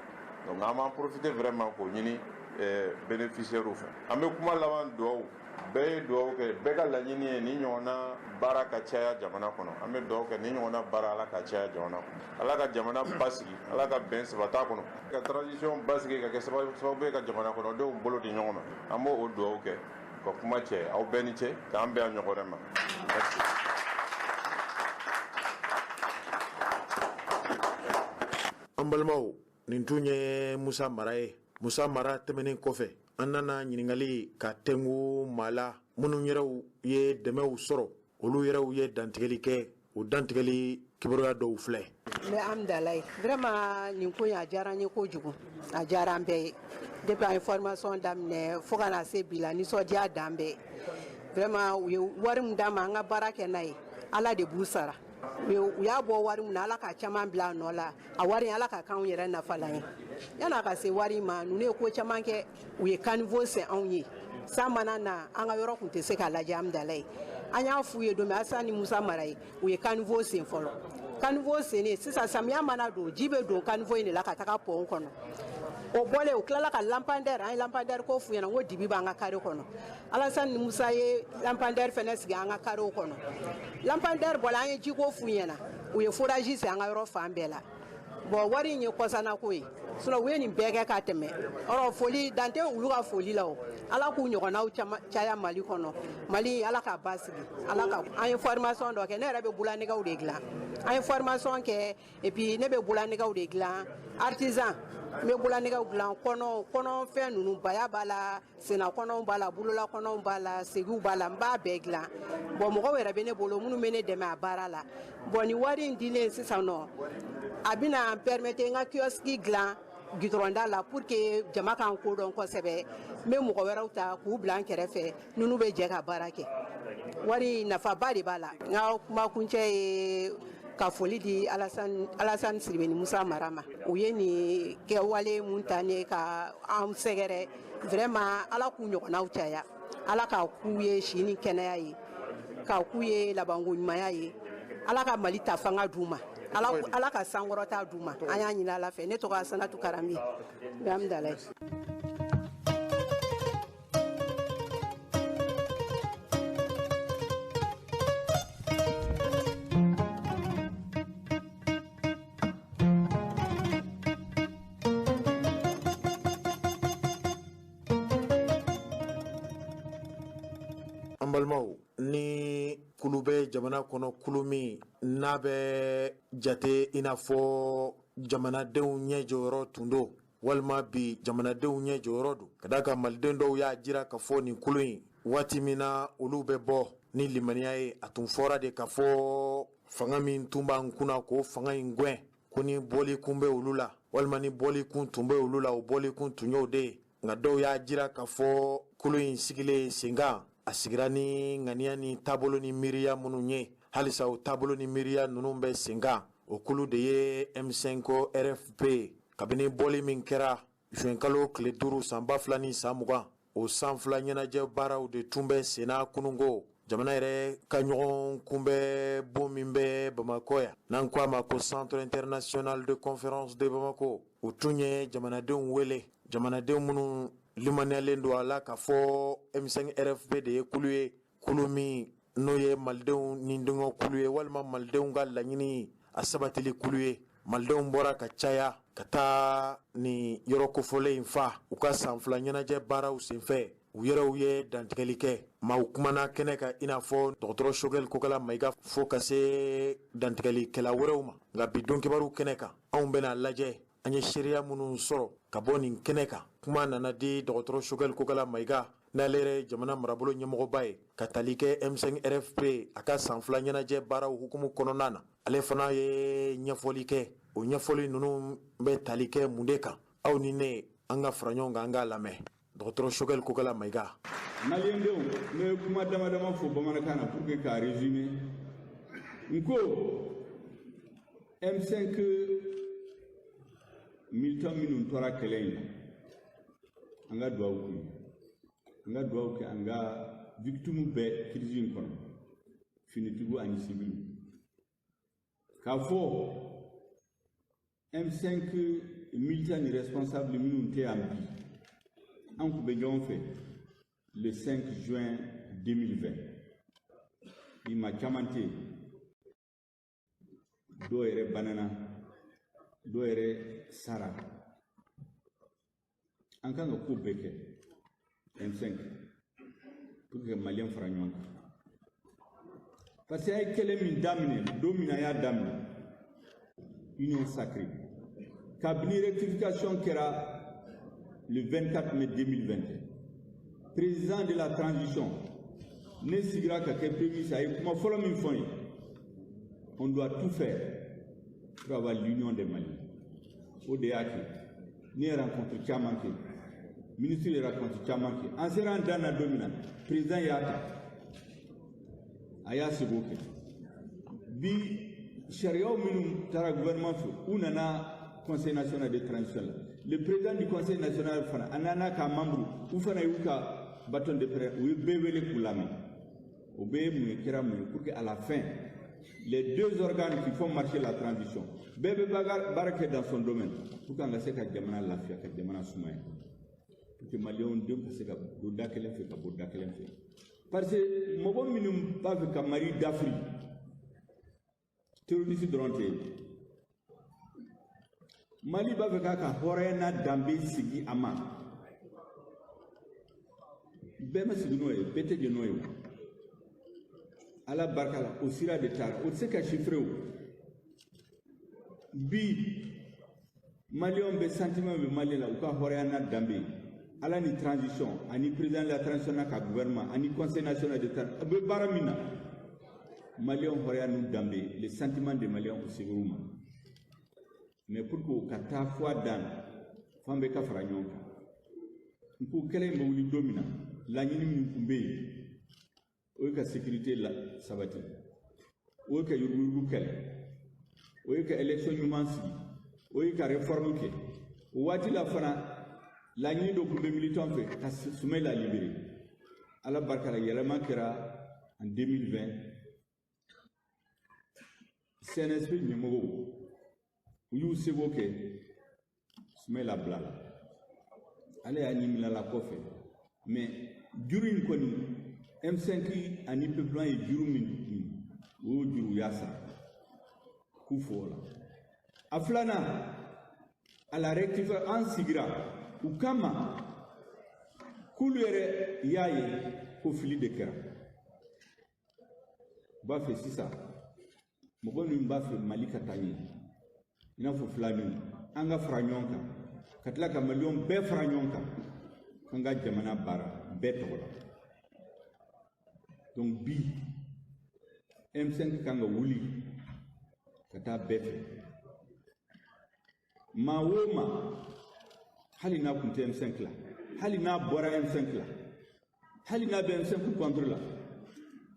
Donc an b'an profiter vraiment k'o ɲini bénéficiaires fɛ. An bɛ kuma laban, duwawu. Bɛɛ ye duwawu kɛ, bɛɛ ka laɲini ye ni ɲɔgɔnna baara ka caya jamana kɔnɔ. An bɛ duwawu kɛ ni ɲɔgɔnna baara, Ala ka caya jamana kɔnɔ, Ala ka jamana basigi, Ala ka bɛn sabata kɔnɔ, ka transition basigi, ka kɛ sababu ye ka jamana kɔnɔdenw bolo di ɲɔgɔn ma. An b'o o duwawu kɛ ka kuma cɛ. Aw bɛɛ ni ce, k'an bɛn a ɲɔgɔn wɛrɛ ma. Merci. An balimaw, nin tun ye Musa Mara ye. Musa Mara tɛmɛnen kɔfɛ, an nana ɲininkali ka tɛngu maa la minnu yɛrɛw ye dɛmɛw sɔrɔ, olu yɛrɛw ye dantigɛli kɛ. O dantigɛli kibaruya dɔw filɛ. N bɛ Amdalaye. Vraiment, nin ko in, a diyara n ye kojugu, a diyara an bɛɛ ye. Depuis an ye formation daminɛ fo ka na se bi la, nisɔndiya dan bɛɛ. Vraiment, u ye wari min d'an ma an ka baara kɛ n'a ye, Ala de b'u sara. U y'a bɔ wari min na, Ala ka caman bila a nɔ la. A wari, Ala ka k'anw yɛrɛ nafalan ye. Yan'a ka se wari ma, ninnu ye ko caman kɛ. U ye caniveau sen anw ye. San mana na, an ka yɔrɔ tun tɛ se k'a lajɛ. Amdalaye, an y'a f'u ye don min, Asan ni Musa Mara ye, u ye caniveau sen fɔlɔ. Caniveau sennen sisan, samiya mana don, ji bɛ don caniveau in de la ka taga pont kɔnɔ. O bɔlen, u tilala ka lampadaire. An ye lampadaire ko f'u ɲɛna, n ko dibi b'an ka carré kɔnɔ. Alassane ni Musa ye lampadaire fɛnɛ sigi an ka carré kɔnɔ. Lampadaire bɔla, an ye jiko f'u ɲɛna, u ye forage sen an ka yɔrɔ fan bɛɛ la. Bon, wari in ye kɔsanako ye, sinon u ye nin bɛɛ kɛ ka tɛmɛ. Ɔrɔ foli dan tɛ olu ka foli la. O Ala k'u ɲɔgɔnnaw caya Mali kɔnɔ. Mali, Ala k'a basigi. Ala ka an ye formation dɔ kɛ. Ne yɛrɛ bɛ bulanɛgɛw de dilan. An ye formation kɛ, et puis ne bɛ bulanɛgɛw de dilan, artisan. N bɛ bulanɛgɛw dilan, kɔnɔ kɔnɔfɛn ninnu, baya b'a la, senna kɔnɔw b'a la, bolola kɔnɔw b'a la, segiw b'a la, n b'a bɛɛ dilan. Bon, mɔgɔw yɛrɛ bɛ ne bolo minnu bɛ ne dɛmɛ a baara la. Bon, nin wari in dilen sisan nɔ, a bɛna n permettre n ka kiosque dilan goudron da la pour que jama k'an kodɔn kosɛbɛ. N bɛ mɔgɔ wɛrɛw ta k'u bila n kɛrɛfɛ, ninnu bɛ jɛ ka baara kɛ. Wari nafaba de b'a la. N ka kuma kuncɛ ye ka foli di Alassane Sidibe ni Musa Mara ma. U ye nin kɛwale mun ta ne ka an sɛgɛrɛ, vraiment, Ala k'u ɲɔgɔnnaw caya. Ala k'a k'u ye si ni kɛnɛya ye, k'a k'u ye labanko ɲumanya ye. Ala ka Mali ta fanga d'u ma, Ala ka sankɔrɔta d'u ma. An y'a ɲini Ala fɛ. Ne tɔgɔ Asanatu Karambi, n bɛ Amdalaye. An balimaw, ni kulu bɛ jamana kɔnɔ, kulu min n'a bɛ jate i n'a fɔ jamanadenw ɲɛ jɔyɔrɔ tun don, walima bi jamanadenw ɲɛ jɔyɔrɔ don, ka d'a kan maliden dɔw y'a jira k'a fɔ nin kulu in, waati min na olu bɛ bɔ ni limaniya ye, a tun fɔra de k'a fɔ fanga min tun b'an kunna, k'o fanga in gɛn, ko ni bɔli kun bɛ olu la, walima ni bɔli kun tun bɛ olu la, o bɔli kun tun y'o de ye. Nka dɔw y'a jira k'a fɔ kulu in sigilen sen kan, a sigira ni ŋaniya ni taabolo ni miiriya minnu ye, halisa o taabolo ni miiriya ninnu bɛ sen kan. O kulu de ye M5 RFP. Kabini bɔli min kɛra juin kalo tile 5 san 2020, o san 2 ɲɛnajɛ baaraw de tun bɛ senna kununko, jamana yɛrɛ ka ɲɔgɔn kunbɛ bon min bɛ Bamakɔ yan, n'an ko a ma ko Centre international de conférence de Bamako. O tun ye jamanadenw wele, jamanadenw minnu limaniyalen don a la k'a fɔ M5 RFP de ye kulu ye, kulu min n'o ye malidenw ni dɔngɔ kulu ye, walima malidenw ka laɲini a sabatili kulu ye. Malidenw bɔra ka caya ka taa nin yɔrɔ kofɔlen in fa. U ka san 2 ɲɛnajɛ baaraw senfɛ, u yɛrɛw ye dantigɛli kɛ. Maaw kumana kɛnɛ kan, i n'a fɔ dɔgɔtɔrɔ Choguel Kokala Mayiga, fo ka se dantigɛlikɛla wɛrɛw ma. Nka bi don kibaru kɛnɛ kan, anw bɛna lajɛ an ye seereya minnu sɔrɔ ka bɔ nin kɛnɛ kan. Kuma nana di dɔgɔtɔrɔ Choguel Kokala Mayiga, n'ale yɛrɛ jamana marabolo ɲɛmɔgɔba ye, ka tali kɛ M5 RFP a ka san 2 ɲɛnajɛ baaraw hukumu kɔnɔna na. Ale fana ye ɲɛfɔli kɛ. O ɲɛfɔli ninnu bɛ tali kɛ mun de kan? Aw ni ne, an ka fara ɲɔgɔn kan, an k'a lamɛn. Dɔgɔtɔrɔ Choguel Kokala Mayiga. Maliyɛndenw, n bɛ kuma dama dama fɔ bamanankan na pour que k'a résumer. N ko M5 militant minnu tora kɛlɛ in na, an ka duwawu k'u ye, an ka duwawu kɛ an ka victime bɛɛ crise in kɔnɔ, finitigiw ani civiliw. K'a fɔ M5 militant ni responsable minnu tɛ yan bi, an tun bɛ ɲɔgɔn fɛ le 5 juin 2020. Bi maa caman tɛ yen, dɔw yɛrɛ banana, dɔw yɛrɛ sara. An kan ka ko bɛɛ kɛ M5 pour que maliyɛn fara ɲɔgɔn kan, parce que a ye kɛlɛ min daminɛ don min na, a y'a daminɛ union sacrée. Kabini rectification kɛra le 24 mai 2021, président de la transition, ne sigira ka kɛ premier ministre, a ye kuma fɔlɔ min fɔ n ye: on doit tout faire pour avoir l'union des Maliens. O de y'a kɛ ne ye rencontre caman kɛ, ministre ye rencontre caman kɛ. An sera an dan na don min na, président y'a ta, a y'a seko kɛ. Bi, sariyaw minnu taara gouvernement fɛ, u nana Conseil national de transition la. Le président du Conseil national fana, a nana ka membre, u fana y'u ka bâton de pèlerin, u ye bɛɛ wele k'u lamɛn. O bɛɛ ye mun ye? Kɛra mun ye? Pour que à la fin, les deux organes qui font marcher la transition, bɛɛ bɛ baara kɛ dans son domaine pour qu'an ka se ka jamana lafiya, ka jamana sumaya, pour que Maliyɛnw denw ka se ka don da kelen fɛ, ka bɔ da kelen fɛ. Parce que mɔgɔ minnu b'a fɛ ka Mali dafiri, terroriste dɔrɔn tɛ yen. Mali b'a fɛ k'a ka hɔrɔnya n'a danbe sigi a ma. Bɛɛ ma sigi n'o ye, bɛɛ tɛ jɛn n'o ye. O Ala barika la, o sira de taara, o tɛ se ka chiffrer. O bi, Maliyɛnw bɛ sentiment bɛ Mali la, u ka hɔrɔnya n'a danbe. Ala ni transition ani président de la transition n'a ka gouvernement ani Conseil national de transition a bɛ baara min na, Maliyɛnw hɔrɔnya n'u danbe, le sentiment des Maliens, o ser'u ma. Mais pour que o ka taa fo a dan na, f'an bɛɛ ka fara ɲɔgɔn kan. N ko kɛlɛ in bɛ wuli don min na, laɲini min tun bɛ yen, o ye ka sécurité la sabati, o ye ka yuruguyurugu kɛlɛ, o ye ka élection ɲuman sigi, o ye ka réforme kɛ. O waati la fana, laɲini dɔ tun bɛ militant fɛ ka Soumaïla libéré. Ala barika la, yɛlɛma kɛra en 2020. CNSP ɲɛmɔgɔw, u y'u seko kɛ, Soumaïla bilala. Ale y'a ɲiminala la kɔfɛ. Mais juru in kɔni, M5 ani Peuple ye juru min, o y'o juru, u y'a sara k'u fo o la. A filanan, à la rectifier, an sigira u kama k'olu yɛrɛ y'a ye ko fili de kɛra. U b'a fɛ sisan, mɔgɔ min b'a fɛ Mali ka taa ɲɛ, i n'a fɔ filaninw, an ka fara ɲɔgɔn kan, ka tila ka Maliyɛnw bɛɛ fara ɲɔgɔn kan, k'an ka jamana baara bɛɛ tɔgɔ la. Donc bi, M5 kan ka wuli ka taa bɛɛ fɛ. Maa o maa, hali n'a kun tɛ M5 la, hali n'a bɔra M5 la, hali n'a bɛ M5 contre la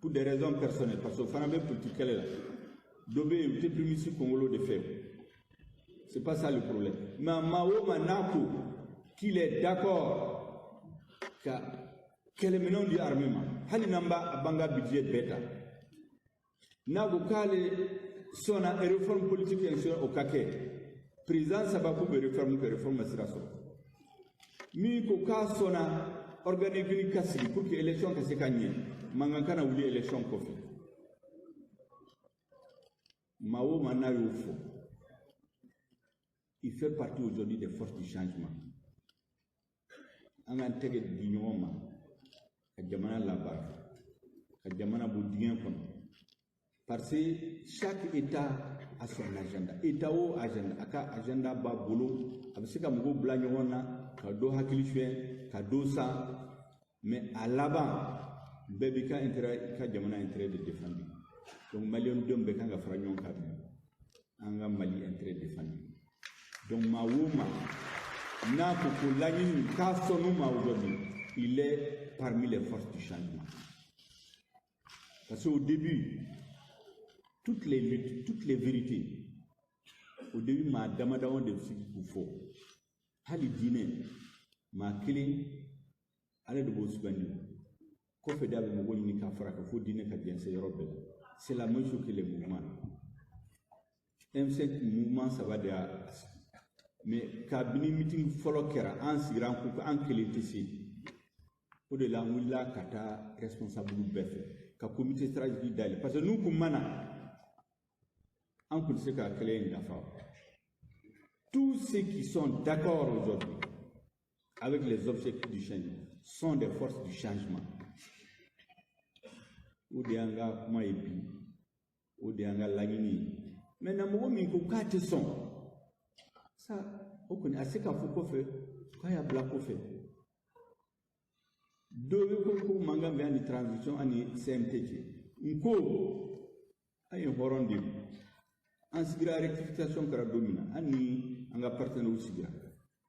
pour des raisons personnelles, parce que o fana bɛ politique kɛlɛ la, dɔ bɛ yen, u tɛ premier ministre kunkolo de fɛ, c'est pas ça le problème. Mais maa o maa n'a ko qu'il est d'accord ka kɛlɛminɛnw di armée ma, hali n'an b'a b'an ka budget bɛɛ ta, n'a ko k'ale sɔnna réforme politique in sɔn, o ka kɛ. Président saba k'u bɛ réforme kɛ, réforme ma sira sɔrɔ. Min ko k'a sɔnna organe unique ka sigi pour que élection ka se ka ɲɛ, mankan kana wuli élection kɔfɛ, maa o maa n'a y'o fɔ, il fait partie aujourd'hui des forces du changement. An k'an tɛgɛ di ɲɔgɔn ma ka jamana labaara, ka jamana bɔ dingɛ kɔnɔ, parce que chaque État a son agenda. État o agenda, a ka agenda b'a bolo, a bɛ se ka mɔgɔw bila ɲɔgɔn na, ka dɔ hakili suɲɛ, ka dɔ san, mais a laban, bɛɛ b'i ka intérêt, i ka jamana intérêt de défendre. Donc Maliyɛn denw bɛɛ kan ka fara ɲɔgɔn kan bi, an ka Mali intérêt défendre. Donc maa o maa n'a ko ko laɲini k'a sɔnn'u ma aujourd'hui, il est parmi les forces du changement. Parce qu'au début, toutes les luttes, toutes les vérités, au début, maa dama dama de bɛ sigi k'u fɔ. Hali diinɛ, maa kelen ale de b'o sugandi, kɔfɛ de a bɛ mɔgɔw ɲini k'a fara kan fo diinɛ ka jɛnsɛn yɔrɔ bɛɛ la. C'est la même chose que les mouvements. M5, mouvement saba de y'a sigi, mais kabini meeting fɔlɔ kɛra, an sigira, an ko an kelen tɛ se. O de la, an wulila ka taa responsable bɛɛ fɛ ka comité stratégique dayɛlɛ, parce que n'u kun ma na, an kun tɛ se ka kɛlɛ in dafa. Tous ceux qui sont d'accord aujourd'hui avec les objectifs du changement sont des forces du changement. O de y'an ka kuma ye bi, o de y'an ka laɲini ye. Maintenant, mɔgɔ min ko k'a tɛ sɔn, ça c'est son problème. Ça o kɔni a se ka fɔ kɔfɛ k'a y'a bila kɔfɛ. Dɔ bɛ ko mankan bɛ ani transition ani CNT cɛ. N ko an ye hɔrɔn de ye, an sigira rectification kɛra don min na, an ni an ka partenaires sigira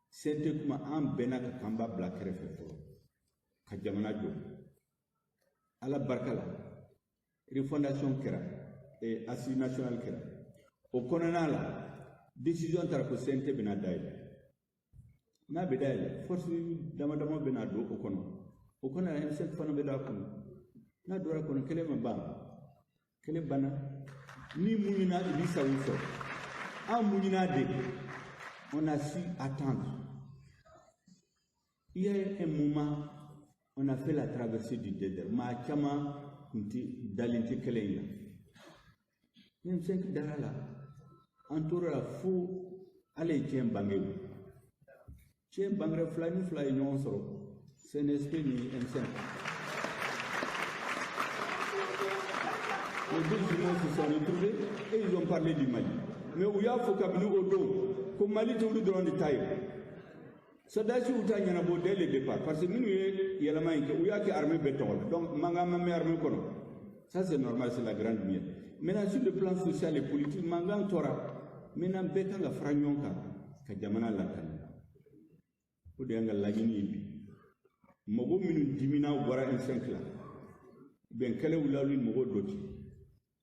CNT kuma, an bɛnna ka k'an b'a bila kɛrɛfɛ fɔlɔ ka jamana jɔ. Ala barika la, refondation kɛra, assise nationale kɛra. O kɔnɔna la, décision taara ko CNT bɛna dayɛlɛ. N'a bɛ dayɛlɛ, force dama dama bɛna don o kɔnɔ. O kɔnɔ la, M5 fana bɛ don a kɔnɔ. N'a donna kɔnɔ, kɛlɛ ma ban, kɛlɛ banna. Ni muɲuna, i b'i sago sɔrɔ. An muɲuna de, on a su attendre. Il y a un moment, on a fait la traversée du désert. Maa caman tun tɛ dalen tɛ kɛlɛ in na. M5 dara la, an tora la fo Ala ye tiɲɛ bange. Tiɲɛ bangera, fila ni fila ye ɲɔgɔn sɔrɔ, CNSP ni M5. Les deux jumeaux se sont retrouvés et ils ont parlé du Mali. Mais u y'a fɔ kabini o don ko Mali tɛ olu dɔrɔn de ta ye. Sɔrɔdasiw ta ɲɛnabɔ dès le départ, parce que minnu ye yɛlɛma in kɛ, u y'a kɛ armée bɛɛ tɔgɔ la. Donc mankan ma mɛn armée kɔnɔ. Ça c'est normal, c'est la grande lumière. Maintenant, sur le plan social et politique, mankan tora. Maintenant, bɛɛ kan ka fara ɲɔgɔn kan ka jamana lakana. O de y'an ka laɲini ye bi. Mɔgɔ minnu dimina, u bɔra M5 la, bɛn kɛlɛ wulila olu ni mɔgɔw dɔ cɛ.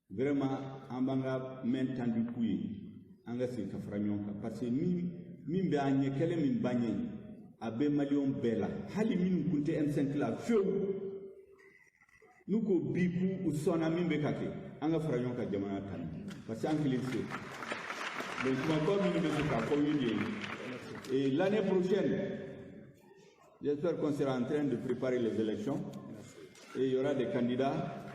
Vraiment, an b'an ka main tendue k'u ye, an ka segin ka fara ɲɔgɔn kan, parce que min bɛ an ɲɛ, kɛlɛ min b'an ɲɛ, a bɛ maliyɛnw bɛɛ la, hali minnu kun tɛ M5 la fiyewu. N'u ko bi k'u sɔnna min bɛ ka kɛ, an ka fara ɲɔgɔn kan jamana ta, parce que an kelen tɛ se. Donc kumakan minnu bɛ se k'a fɔ ye de ye. Et l'année prochaine, j'espère qu'on sera en train de préparer les élections et il y aura des candidats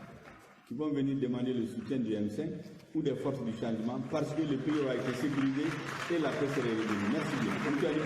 qui vont venir demander le soutien du M5 ou des forces du changement, parce que le pays aura été sécurisé et la paix serait revenue. Merci bien. Comme tu as dit,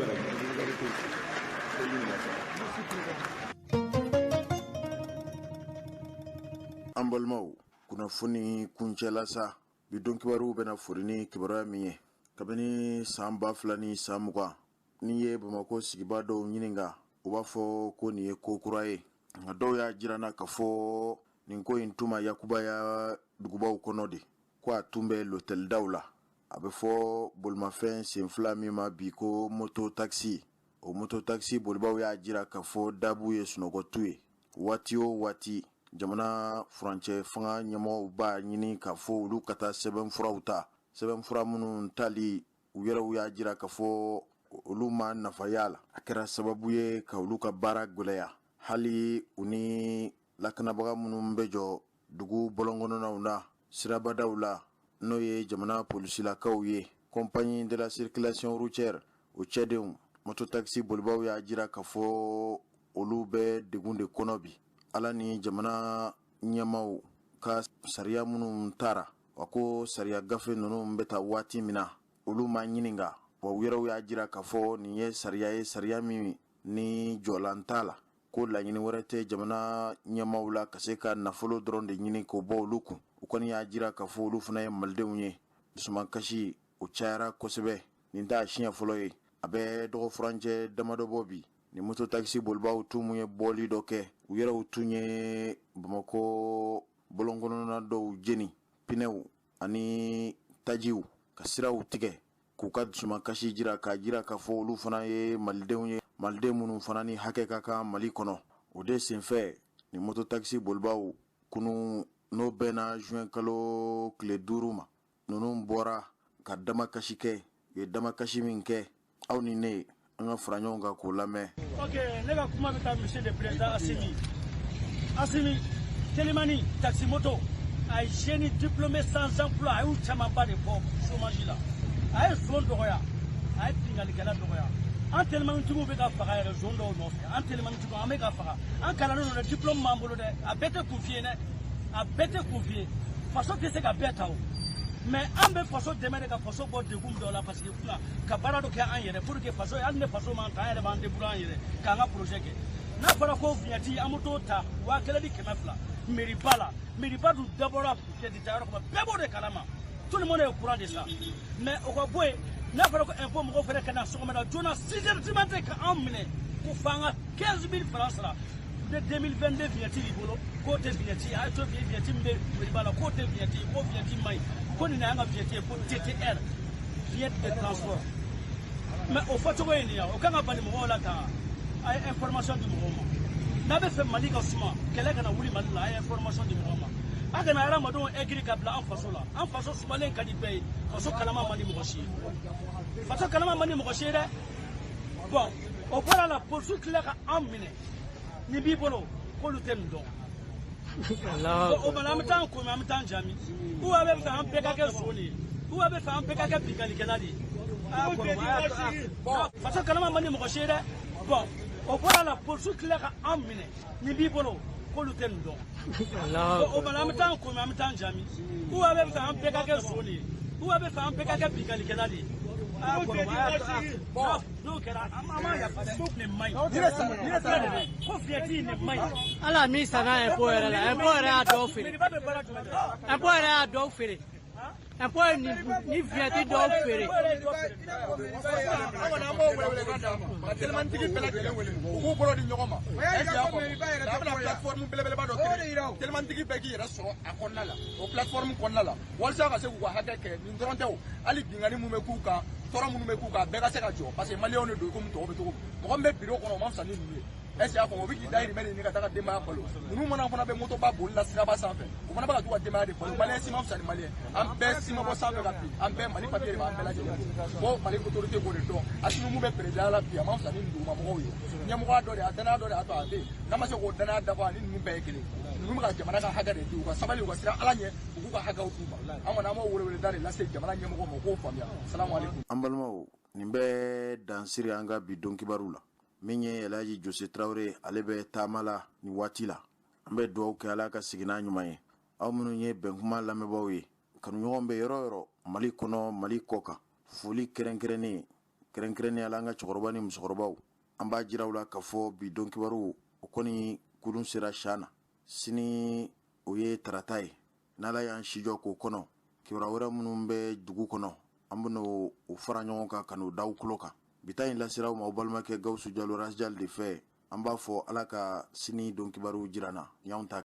An balimaw, kunnafoni kuncɛla sa, bi don kibaruw bɛna fori ni kibaruya min ye, kabini san 2020, n'i ye Bamakɔ sigiba dɔw ɲininka, u b'a fɔ ko nin ye ko kura ye. Nka dɔw y'a jira n na k'a fɔ nin ko in tun ma yakubaya dugubaw kɔnɔ de, ko a tun bɛ lotɛlidaw la. A bɛ fɔ bolimafɛn sen fila min ma bi ko moto taxi, o moto taxi bolibaw y'a jira k'a fɔ dabu ye sunɔgɔtu ye. Waati o waati, jamana furancɛ fanga ɲɛmɔgɔw b'a ɲini k'a fɔ olu ka taa sɛbɛnfuraw ta. Sɛbɛnfura minnu tali, u yɛrɛw y'a jira k'a fɔ olu ma nafa y'a la. A kɛra sababu ye ka olu ka baara gwɛlɛya, hali u ni lakanabaga minnu bɛ jɔ dugu bɔlɔnkɔnɔnaw na, sirabadaw la, n'o ye jamana polisilakaw ye, compagnie de la circulation routière, o cɛdenw. Moto taxi bolibaw y'a jira k'a fɔ olu bɛ degun de kɔnɔ bi, Ala ni jamana ɲɛmaw ka sariya minnu taara wa, ko sariya gafe ninnu bɛ ta waati min na, olu ma ɲininka wa. U yɛrɛw y'a jira k'a fɔ nin ye sariya ye, sariya min ni jɔlan t'a la, ko laɲini wɛrɛ tɛ jamana ɲɛmaw la ka se ka nafolo dɔrɔn de ɲini k'o bɔ olu kun. U kɔni y'a jira k'a fɔ olu fana ye malidenw ye. Dusumakasi o cayara kosɛbɛ. Nin t'a siɲɛ fɔlɔ ye. A bɛ dɔgɔ furancɛ damadɔ bɔ bi, ni moto taxi bolibaw tun mun ye bɔli dɔ kɛ, u yɛrɛw tun ye Bamakɔ bɔlɔnkɔnɔna dɔw jeni, pinɛw ani tajiw, ka siraw tigɛ k'u ka dusumakasi jira, k'a jira k'a fɔ olu fana ye malidenw ye, maliden minnu fana ni hakɛ ka kan Mali kɔnɔ. O de senfɛ, ni moto taxi bolibaw kunu, n'o bɛnna juin kalo tile 5 ma, ninnu bɔra ka damakasi kɛ. U ye damakasi min kɛ, aw ni ne, an ka fara ɲɔgɔn kan k'o lamɛn. Ok, ne ka kuma bɛ taa monsieur le président Assimi. Assimi, Telimani taxi moto a ye jeunes diplômés sans emploi, a y'u camanba de bɔ chômage la. A ye zon dɔgɔya, a ye binkannikɛla dɔgɔya. An telimanitigiw bɛ ka faga yɛrɛ zon dɔw nɔfɛ. An telimanitigiw, an bɛ ka faga. An kalannen don dɛ, diplôme b'an bolo dɛ. A bɛɛ tɛ kunfin ye dɛ, a bɛɛ tɛ kunfin ye. Faso tɛ se ka bɛɛ ta o, mais an bɛ faso dɛmɛ de ka faso bɔ degun dɔ la, parce que kunna ka baara dɔ kɛ an yɛrɛ pour que faso, hali ni faso m'an ta, an yɛrɛ b'an débrouiller an yɛrɛ k'an ka projet kɛ. N'a fɔra ko vignette, an bɛ t'o ta 1500 mairie ba la. Mairie ba dun dabɔra vignette ta yɔrɔ kama, bɛɛ b'o de kalama, tout le monde est au courant de ça. Mais o ka bɔ yen. N'a fɔra ko impôt mɔgɔw fana ka na sɔgɔmada joona 6 heures du matin ka anw minɛ ko f'an ka 15 000 francs sara. De 2022 vignette b'i bolo, k'o tɛ vignette ye, a ye to vignette min bɛ Maliba la, k'o tɛ vignette ye, ko vignette man ɲi, ko nin y'an ka vignette ye, ko TTR, vignette de transport. Mais o fɔcogo ye nin ye, o kan ka bali mɔgɔw la ka a ye information di mɔgɔw ma. N'a bɛ fɛ Mali ka suma, kɛlɛ kana wuli Mali la, a ye information di mɔgɔw ma. A kana hadamadenw aigri ka bila an faso la. An faso sumalen ka di bɛɛ ye, faso kalama man di mɔgɔ si ye, faso kalama man di mɔgɔ si ye dɛ. Bon, o bɔra la, polisiw tila ka an minɛ, nin b'i bolo, k'olu tɛ nin dɔn. O ma, an bɛ taa an komi an bɛ taa an jaabi, ou a bɛ fɛ an bɛɛ ka kɛ zon de ye, ou a bɛ fɛ an bɛɛ ka kɛ binkannikɛla de ye. Faso kalama man di mɔgɔ si ye dɛ. Bon, o bɔra la, polisiw tila ka an minɛ, nin b'i bolo, k'olu tɛ nin dɔn. O ma, an bɛ taa an komi an bɛ taa an jaabi, ou a bɛ fɛ an bɛɛ ka kɛ zon de ye, ou a bɛ fɛ an bɛɛ ka kɛ binkannikɛla de ye. N'o kɛra, an b'a yafa dɛ. Nin man ɲi, ko vignette nin man ɲi. Ala min sanna impôt yɛrɛ la, impôt yɛrɛ y'a dɔw feere, impôt yɛrɛ y'a dɔw feere, impôt ye ni vignette dɔw feere. An kɔni an b'o welewelekan d'a ma ka telimantigi bɛɛ lajɛlen wele u k'u bolo di ɲɔgɔn ma. Est-ce que y'a faamu? A bɛna plateforme belebeleba dɔ créer, telimantigi bɛɛ k'i yɛrɛ sɔrɔ a kɔnɔna la, o plateforme kɔnɔna la, walasa ka se k'u ka hakɛ kɛ. Nin dɔrɔn tɛ o, hali binkanni mun bɛ k'u kan, tɔɔrɔ minnu bɛ k'u kan, bɛɛ ka se ka jɔ, parce que maliyɛnw de don komi tɔw bɛ cogo min. Mɔgɔ min bɛ biro kɔnɔ, o man fisa ni ninnu ye. Est-ce que y'a faamu? O bɛ k'i dahirimɛ de ɲini ka taa ka denbaya balo. Ninnu mana fana bɛ motoba boli la siraba sanfɛ, o fana bɛ ka t'u ka denbaya de balo. Maliyɛn si ma fisa ni maliyɛn, an bɛɛ si ma bɔ sanfɛ ka bin, an bɛɛ Mali papiye de b'an bɛɛ lajɛlen bolo. Fo Mali autorité k'o de dɔn. Asimi mun bɛ président la bi, a man fisa ni dugumamɔgɔw ye. Ɲɛmɔgɔya dɔ de, a danaya dɔ de y'a to a bɛ yen. N'a ma se k'o danaya dafa, ani ninnu bɛɛ ye kelen. Ninnu bɛ ka jamana ka hakɛ de di, u ka sabali, u ka siran Ala ɲɛ, u k'u ka hakɛw d'u ma. An kɔni an b'o weleweleda de lase jamana ɲɛmɔgɔw ma, u k'o faamuya. Salamu aleykum. An balimaw, nin bɛ dansiri an ka bi don kibaru la. Min ye Elhaji Jose Tarawele, ale bɛ taama la nin waati la. An bɛ dugawu kɛ Ala ka segin n'a ɲuman ye. Aw minnu ye bɛnkuma lamɛnbaaw ye, kanuɲɔgɔn bɛ yɔrɔ yɔrɔ Mali kɔnɔ, Mali kɔ kan, foli kɛrɛnkɛrɛnnen kɛrɛnkɛrɛnnenya la an ka cɛkɔrɔba ni musokɔrɔbaw, an b'a jira u la k'a fɔ bi don kibaru o kɔni kurun sera sian na. Sini o ye tarata ye, n'Ala y'an sijɔ k'o kɔnɔ, kibaruya wɛrɛ minnu bɛ dugu kɔnɔ, an bɛn'o fara ɲɔgɔn kan ka n'o da aw tulo kan. Bi ta in lasera aw ma aw balimakɛ Gawusu Jalo Rasjal de fɛ. An b'a fɔ Ala ka sini don kibaru jira na, y'anw ta.